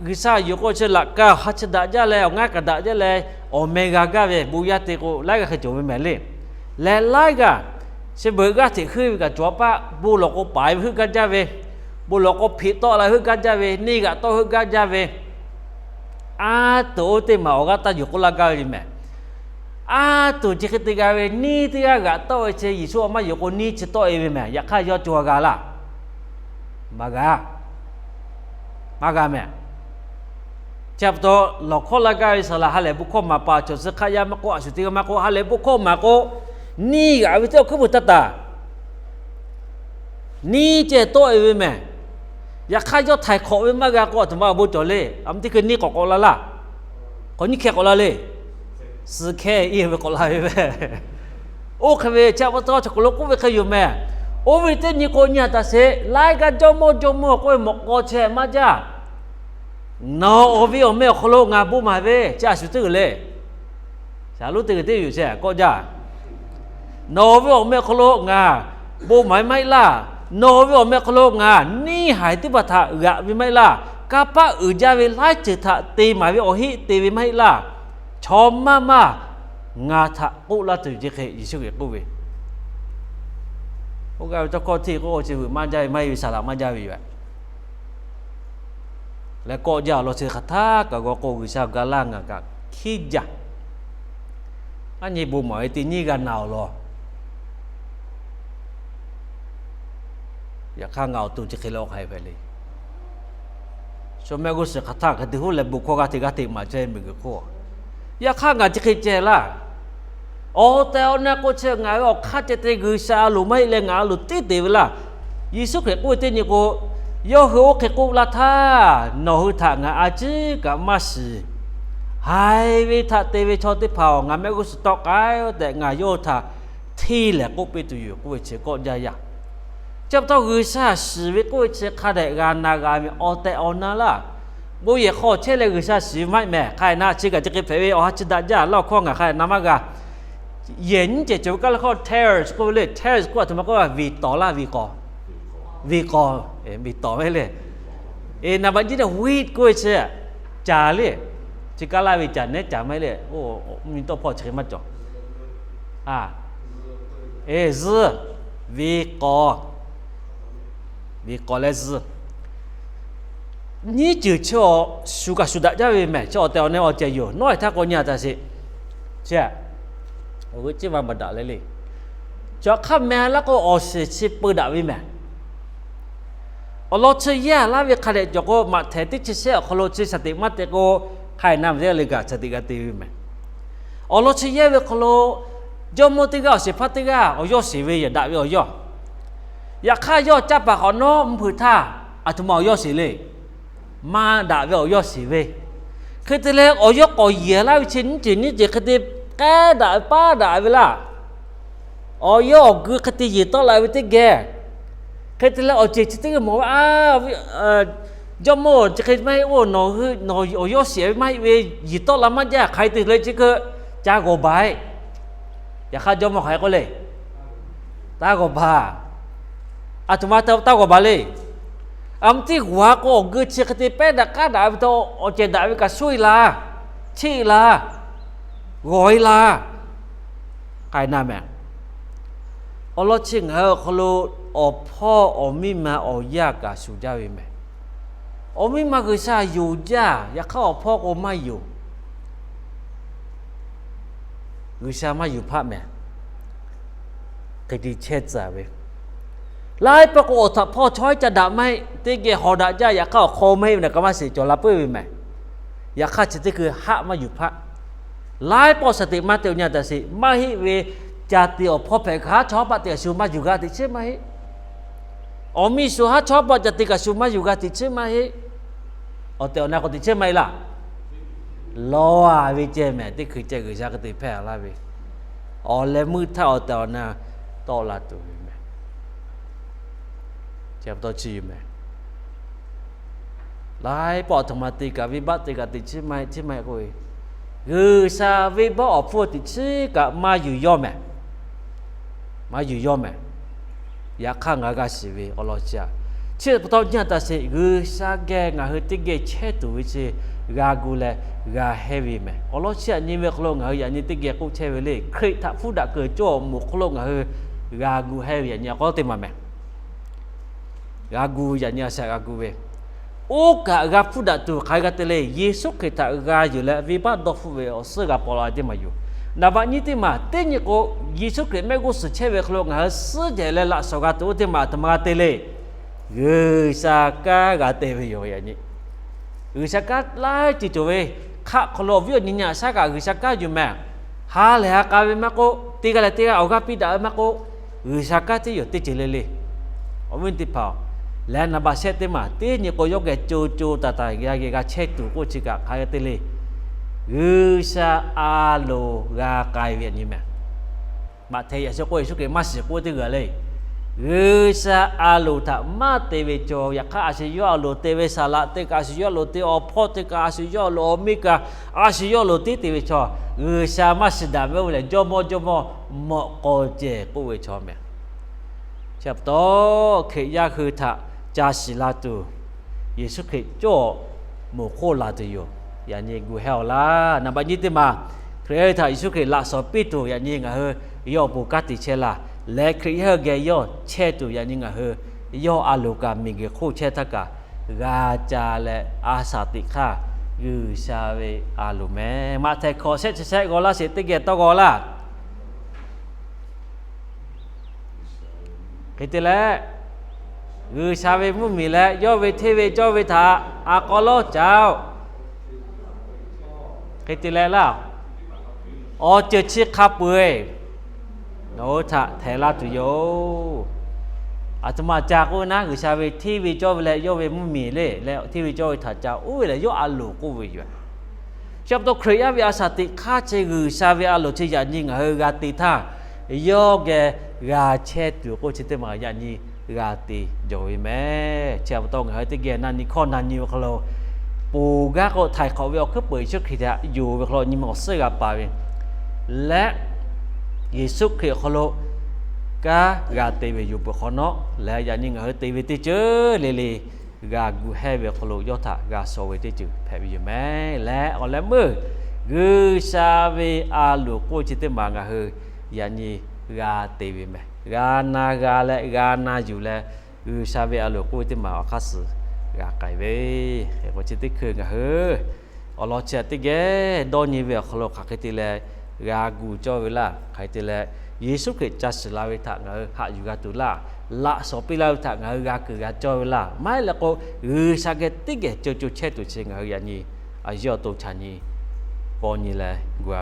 G'uiˬsha yonˍ k'o chi laꞈ ka awˬ ha chi daꞈ jaˇ leh awˬ ngaˉ kaꞈ daꞈ jaˇ leh awˬ meh g'a gaˇ ve bon yaˇ te k'o laiˉ g'aˇ hk'e cawˬ ve mehˍ le. Leh laiˉ g'aˇ, chi beuꞈ g'aˇ hteꞈ heuˆ ve kaꞈ cawˬ a paˆ, bon lawˬ k'o paˍ ve heuˆ gaˇ jaˇ ve, Bon lawˬ k'o, hpeꞈ tawˆ la heuˆ gaˇ jaˇ ve, neˇ g'aꞈ tawˆ heuˆ gaˇ jaˇ ve, a tuˬ oˇ teˇ maˬ awˬ g'aˇ taˇ yuˬ k'oˆ laˇ gaˇ ve le mehˬ. A tuˬ chi hk'e te g'a ve, neˇ teˇ g'aˇ g'aꞈ tawˆ ve chi Yeˍsuˆ a maˇ yuˬ k'o, neˇ chi tawˆ e ve mehˬ. Yaꞈ hk'aˇ, yawˇ co ha g'a laˇ, maˇ g'a, maˇ g'a mehˬ. Chi pa taw, lawˬ hkawˇ laˇ gaˇ ve saˍ laˍ ha lehˬ bon hkawˇ maˍ paˍ cawˬ suh hk'aˆ yaˇ maˇ k'oˆ, a shu teˇ g'aˇ maˇ k'oˆ, ha lehˬ bon hkawˇ maˍ k'o, neˇ g'aꞈ ve teˇ awˬ hkuiˉ peuˬ taˇ taˍ, neˇ ceh tawˆ e ve mehˬ. Yaꞈ hk'aˇ, yawˇ htaiˍ hk'awꞈ ve maˇ g'a k'o, a htoꞈ ma awˬ bon cawˬ le. A meuˇ teˇ hkui neˇ k'awꞈ k'awꞈ la laˇ, k'awꞈ nyi hkeh k'awꞈ la le. Suh hkeh e ve k'awꞈ la ve mehˬ. Oˇ hk'e ve chi pa taw, chaw hk'aw lo k'oˆ ve hk'e yoˬ mehˬ. Oˇ ve teˇ nyi k'o, nyi a taˍ sheˍ. Laiˉ g'aˇ jawˇmawˇ jawˇmawˇ k'oˆ ve mawꞈ k'aw chehˇ maˇ jaˇ. Nawˬ awˬ ve awˬ meh awˬ hk'aw lo ngaˬ bon maˍ ve, chi a shu teˇ g'uiˬ le. Shaˍlonˉ teˇ g'uiˬ teˇ yoˬ chehˇ kawˆ jaˇ. Nawˬ ve awˬ meh awˬ hk'aw lo ngaˬ bon maˍ ve maˇ heˆ laˇ. Nawˬ ve awˬ meh awˬ hk'aw lo ngaˬ neˇ haiˬ teˇ hpaˍ htaꞈ g'aꞈ ve maˇ heˆ laˇ. Kanˇ paˆ uiˍ jaˇ ve laiˉ ceuˬ htaꞈ te maˍ ve awˬ heˆ te ve maˇ heˆ laˇ. Chaw maˇ maˇ ngaˬ htaꞈ k'oˆ laˇ tuˬ yoˬ, chi hk'e Yeˍsuˆ Hkriꞈ k'oˆ ve. Oˇ g'aˇ ve tawˇ hkawˇ hteˇ k'o, chi veuꞈ maˇ jaˇ ve maˇ heˆ ve, saˍ laˍ maˇ jaˇ ve yoˬ. Leh kawˆ jaˇ awˬ lawn chi hk'aˬ htaˇ kaꞈ g'aw k'o, G'uiˬsha ga laˇ ngaˬ kaꞈ hkiˉ jaˇ. Aˉ nyi bon maˍ ve teˇ nyiˇ g'a na awˬ lawn. Yaꞈ hk'aˇ, ngaˬ awˬ to chi hk'e leh awˬ hk'aˬ hk'e hpehꞈ le. Shu mehˆ g'uˇ suhˍ hk'aˬ htaˇ hk'e te huˉ leh bon hkawˇ g'aˇ hteꞈ g'aˇ hteꞈ maˍ chehˇ miˬguiˬ hk'oˆ. Yaꞈ hk'aˇ, ngaˬ chi hk'e ceh laˇ. Awˬ tehˬ awˬ na k'o, chi ngaˬ ve awˬ hk'aˇ ceh te G'uiˬsha a loˍ maˇ heˆ leh ngaˬ a loˍ tiˉ te ve laˇ. Yeˍsuˆ Hkriꞈ k'oˆ ve teˇ nyi k'o, yawˇ hui oˇ hk'e k'oˆ laˇ htaˇ, nawˬ hui htaꞈ ngaˬ a ciˉ kaꞈ maˇ shiˍ. Haiˬ ve htaꞈ te ve chaw teˇ hpaˍ-oˬ, ngaˬ mehˆ g'uˇ suhˍ tawˆ k'ai-o tehꞈ ngaˬ yawˇ hui htaꞈ hteˇ lehˍ k'oˆ piˇ tuˬ yoˬ k'oˆ ve chi kawˆ jaˇ yaˇ. Chi pa taw G'uiˬsha shiˍ ve k'oˆ ve chi hk'a dehꞈ g'a na g'a ve awˬ tehˬ awˬ na laˇ. Bon yehˬ hk'aw chehˇ leh G'uiˬsha shiˍ ve maˇ heˆ mehˍ. Hk'a dehꞈ na chi kaꞈ chi hk'e hpehꞈ ve awˬ ha chi daꞈ jaˇ laˇ awˬ hkawˇ ngaˬ hk'a dehꞈ na maˇ g'a. Yehˬ nyiˉ cehˬ cawˬ ve kaˇ laˇ hkawˇ terrace k'oˆ ve le. Terrace k'oˆ a htoꞈ ma k'oˆ, viˍ tawˍ laˇ, viˍ k'awˍ, viˍ k'awˍ, viˍ tawˍ ve le. E, naˍ baꞈ nyiˇ leh wheat k'oˆ ve chi caˬ le. Chi kaˇ laˇ ve caˬ nehˉ caˬ maˇ heˆ le. Oˇ, mvuhˇ miˬ tawˆ hpawˇ chi hk'e maˇ cawˬ. A, e, zuhˇ, viˍ k'awˍ, viˍ k'awˍ leh zuhˇ. Nyiˉ ceuˬ chi awˬ shu kaꞈ shu daꞈ jaˇ ve mehˍ. Chi awˬ tehˬ awˬ na awˬ cehˬ yoˬ. Nawˉ e htaˇ k'awꞈ nyi a taˍ sheˍ. Chi, awˬ g'euˆ ciˉ ma baꞈ daꞈ le le. Chi hk'aˇ meh laˇ k'o, awˬ shiˍ chi peu daꞈ ve mehˍ. Awˬ lawn chi yaˇ laˇ ve hk'a dehꞈ cawˬ k'o, Maꞈhtehˍ teˇ chi shehˆ awˬ hk'aw lo chi shaˍ teꞈ maˇ te k'o, hk'a dehꞈ na ve teˇ g'aˇ le kaꞈ shaˍ teꞈ g'a te ve mehˍ. Awˬ lawn chi yaˇ ve hk'aw lo, jawˇmawˇ teˇ g'aˇ awˬ shehˍ hpaˇ teˇ g'aˇ awˬ yawˇ shiˍ ve yaꞈ daꞈ ve awˬ yawˇ. Yaꞈ hk'aˇ, yawˇ canˇ paˍ k'awꞈ nawˉ mvuhˇ hpeuꞈ htaˇ, a htoꞈ ma awˬ yawˇ shiˍ le. Maˇ daꞈ ve awˬ yawˇ shiˍ ve. Hk'e te leh, awˬ yawˇ k'awꞈ yehˬ laˇ ve chi nyiˉ ceuˬ nyiˉ ceuˬ hk'e te k'ehˉ daꞈ ve paˉ daꞈ ve laˇ. Awˬ yawˇ awˬ geu hk'e te yeˬ tawˆ la ve teˇ geh. Hk'e te leh, awˬ ceuˬ chi teˇ g'aˇ mawˬ ve, a, jawˇmawˇ chi hk'e maˇ heˆ, oˇ, nawˬ hui awˬ yawˇ shiˍ ve maˇ heˆ ve, yeˬ tawˆ la maˇ jaˇ, hk'aˬ hk'e te leh chi hk'e ca g'awˬ baˬ e. Yaꞈ hk'aˇ, jawˇmawˇ hk'aˬ hk'e k'oˆ le. Taˇ g'awˬ baˬ. A htoꞈ ma taˇ g'awˬ baˬ le. A mvuhˇ tiˉ g'awˬ a k'o, awˬ geu chi hk'e te pehˉ daꞈ k'aˉ daꞈ ve taw, awˬ cehˬ daꞈ ve kaꞈ sho e laˇ, cheˆ e laˇ, g'awˬ e laˇ. K'ai na mehˍ. Awˬ lawn chi ngaˬ hui awˬ hk'aw lo awˬ hpawˇ awˬ miˇ ma awˬ yanˇ kaꞈ shuˍ jaˇ ve mehˍ. Awˬ miˇ ma G'uiˬsha yonˍ jaˇ. Yaꞈ hk'aˇ, awˬ hpawˇ k'o maˇ yonˍ. G'uiˬsha maˇ yuˬ hpaˆ mehˍ. Hk'e te chehˇ tcuh ve, laiˉ pawˆ k'o awˬ htaꞈ hpawˇ chaw iˉ ca daꞈ maˇ heˆ, teˇ geh hawˍ daꞈ jaˇ. Yaꞈ hk'aˇ, awˬ hk'aw maˇ heˆ ve naˬ ka maˇ shiˍ cawˬ la puiˉ ve mehˍ. Yaꞈ hk'aˇ, chi teˇ hkui haˆ maˇ yuˬ hpaˆ. Laiˉ pawˆ shaˍ teꞈ maˇ te awˬ nyi a taˍ sheˍ. Maˇ heˆ ve, ca te awˬ hpawˇ hpehꞈ kaꞈ haˉ chaw haˉ paˆ te kaꞈ shu maˇ yuˬ g'a teꞈ chiˉ maˇ heˆ. Awˬ miˇ shu haˉ chaw haˉ paˆ ca te kaꞈ shu maˇ yuˬ g'a teꞈ chiˉ maˇ heˆ. Awˬ tehˬ awˬ na k'o teꞈ chiˉ maˇ heˆ laˇ. Lawˬ a ve ceh mehˍ, teˇ hkui ceh G'uiˬsha hk'e te hpehˇ a laˇ ve, awˬ leh meuˇ htaˇ awˬ tehˬ awˬ na tawˆ la tuˬ ve mehˍ. Chi pa taw chi yoˬ mehˍ. Laiˉ pawˆ a htoꞈ ma te kaꞈ, venˇbaˆ te kaꞈ teꞈ chiˉ maˇ heˆ, chiˉ maˇ heˆ k'oˆ ve, G'uiˬsha venˇbaˆ awˬ hpfuhˇ teꞈ chiˉ kaꞈ maˇ yuˬ yawˇ mehˍ. Maˇ yuˬ yawˇ mehˍ. Yaꞈ hk'aˇ, ngaˬ g'a shiˍ ve awˬ lawn chi a, chi pa taw nyi a taˍ sheˍ. G'uiˬsha geh ngaˬ hui teˇ geh chehˇ tuˬ ve chi g'a gu leh g'a hehˇ ve mehˍ. Awˬ lawn chi yaꞈ nyi ve hk'aw lo ngaˬ hui yaꞈ nyi teˇ geh k'oˆ chehˇ ve le. Hkriꞈ htaꞈ hpuˉ daꞈ keuˬ cawˇ awˬ moˍ hk'aw lo ngaˬ hui g'a gu hehˇ ve yaꞈ nyi awˬ k'aw teˇ maˬ mehˍ. G'a gu ve, yaꞈ nyi a shaꞈ g'a gu ve, oˇ kaꞈ g'a hpuˇ daꞈ tuˬ hk'aˬ hk'e g'a te le. Yeˍsuˆ Hkriꞈ htaꞈ g'a yuˬ leh venˇbaˆ dawˇ hpfuhˆ ve awˬ suhˉ g'a paw la ve teˇ maˬ yoˬ. Naˍ baꞈ nyiˇ teˇ maˬ teˇ nyi k'o, Yeˍsuˆ Hkriꞈ mehˆ g'uˇ suhˍ chehˇ ve hk'aw lo ngaˬ hui suhˉ jehˬ leh laꞈ shawnˍ g'a tuˬ oˇ teˇ maˬ aˬ htoꞈ ma g'a te le. G'uiˬsha kanˉ g'a te ve yoˬ. Yaꞈ nyi G'uiˬsha kanˉ laiˉ ceuˬ cawˬ ve, hk'aˆ hk'aw lo awˬ viˉ awˬ nyi nyi aꞈ shaˉ kaꞈ G'uiˬsha kanˉ yuˬ mehˍ. Ha lehˬ ha k'a ve maˇ k'oˆ, teˇ g'aˇ leh teˇ g'aˇ awˬ g'aˇ piˇ daꞈ ve maˇ k'oˆ, G'uiˬsha kanˉ teˇ yoˬ teˇ ceuˬ le le. Awˬ viˉ teˇ hpaˍ-oˬ, leh naˍ baꞈ shehˆ teˇ maˬ teˇ nyi k'o yawˇ geh co co taiˍ taiˍ g'a geh g'a chehˇ tuˬ k'oˆ chi kaꞈ hk'aˬ hk'e te le. G'uiˬsha a loˍ g'a k'ai ve yaꞈ nyi mehˍ. Maꞈhtehˍ yaꞈ sheh k'oˆ, Yeˍsuˆ Hkriꞈ maˇ shiˍ k'oˆ teˇ g'uiˬ le. G'uiˬsha a loˍ htaꞈ maˇ te ve chaw, yaꞈ hk'aˇ a shu yawˇ a loˍ te ve saˍ laꞈ teˇ kaꞈ, a shu yawˇ a loˍ te awˬ hpawˇ teˇ kaꞈ, a shu yawˇ a loˍ awˬ miˇ kaꞈ, a shu yawˇ a loˍ tiˉ te ve chaw, G'uiˬsha maˇ shiˍ daꞈ ve oˇ ve lehˬ, jawˇmawˇ jawˇmawˇ mawꞈ k'aw cehˬ k'oˆ ve chaw mehˍ. Chi pa taw, Hkriꞈ yaˇ hui htaꞈ ca shiˍ la tuˬ, Yeˍsuˆ Hkriꞈ cawˇ moˍ hk'oˆ la tuˬ yoˬ. Yaꞈ nyi gu hehˇ-aw laˇ. Naˍ baꞈ nyiˇ teˇ maˬ, Hkriꞈ yaˇ hui htaꞈ Yeˍsuˆ Hkriꞈ laꞈ shawnˍ piˇ tuˬ yaꞈ nyi ngaˬ hui yawˇ awˬ pon kanˉ te chehˇ laˇ. Leh Hkriꞈ yaˇ hui geh yawˇ chehˇ tuˬ yaꞈ nyi ngaˬ hui yawˇ a loˍ kaꞈ miˬguiˬ hk'oˆ chehˇ htaˇ kaꞈ g'a ca leh, a shaꞈ teꞈ hk'aˇ G'uiˬsha ve a loˍ mehˍ. Maꞈhtehˍ hkawꞈ shehˆ chi shehˆ g'aw laˇ sheˍ, teˇ geh tawˇ g'aw laˇ. Hk'e te leh, G'uiˬsha ve mvuhˇmiˬ leh yawˇ ve hteˇ ve cawˇ ve htaꞈ a k'aw lawˉ caˍ-oˬ. Hk'e te leh laˇ, awˬ ceuˬ chi hk'a peu-eˬ nawˬ hui htaꞈ htehꞈ laˇ tuˬ yoˬ. Aˬ htoꞈ ma ca k'oˆ ve naˉ, G'uiˬsha ve hteˇ ve cawˇ ve leh yawˇ ve mvuhˇmiˬ le leh hteˇ ve cawˇ ve htaꞈ ca oˇ ve lehˬ yawˇ a loˍ k'oˆ ve yoˬ. Chi pa taw Hkriꞈ yaˇ ve a shaꞈ teꞈ hk'aˇ chi G'uiˬsha ve a loˍ chi yaꞈ nyi ngaˬ hui g'a te htaˇ, yawˇ geh g'a chehˇ tuˬ k'oˆ chi teˇ maˬ yaꞈ nyi g'a te jawˬ ve mehˍ. Chi pa taw ngaˬ hui teˇ geh na nyi hkawˇ na nyi ve hk'aw lo, ponˬ gaˇ k'o htaiˍ hk'awꞈ ve awˬ hkuiˉ peuˬ Yeˍsuˆ Hkriꞈ htaꞈ yonˍ ve hk'aw lo nyi ma awˬ suhˉ g'a paˍ ve leh, Yeˍsuˆ Hkriꞈ awˬ hk'aw lo kanˉ g'a te ve yoˬ peuˬ hk'awꞈ nawˉ leh, yaꞈ nyi ngaˬ hui te ve teˇ ceuˬ le le g'a gu hehˇ ve awˬ hk'aw lo yawˇ htaꞈ g'a shaw ve teˇ ceuˬ hpehꞈ ve yoˬ mehˍ. Leh awˬ leh meuˇ G'uiˬsha ve a loˍ k'oˆ chi teˇ maˬ ngaˬ hui yaꞈ nyi g'a te ve mehˍ. G'a na g'a leh g'a na yuˬ leh, G'uiˬsha ve a loˍ k'oˆ ve teˇ maˬ awˬ hk'aˇ suh g'a k'ai ve, hk'e k'o chi teˇ hkui ngaˬ hui awˬ lawn chi htaꞈ teˇ geh dawˇ nyi ve awˬ hk'aw lo hk'aˬ hk'e te leh g'a gu cawˇ ve laˇ, hk'aˬ hk'e te leh Yeˍsuˆ Hkriꞈ ca shiˍ la ve htaꞈ ngaˬ hui haꞈ yuˬ g'a tuˬ laˇ, laꞈ shawnˍ piˇ laˇ ve htaꞈ ngaˬ hui g'a kuiˬ g'a cawˇ ve laˇ, maˇ heˆ leh k'o G'uiˬsha geh teˇ geh co co chehˇ tuˬ chi ngaˬ hui yaꞈ nyi a yawˇ awˬ to chaꞈ nyi paw nyi leh gu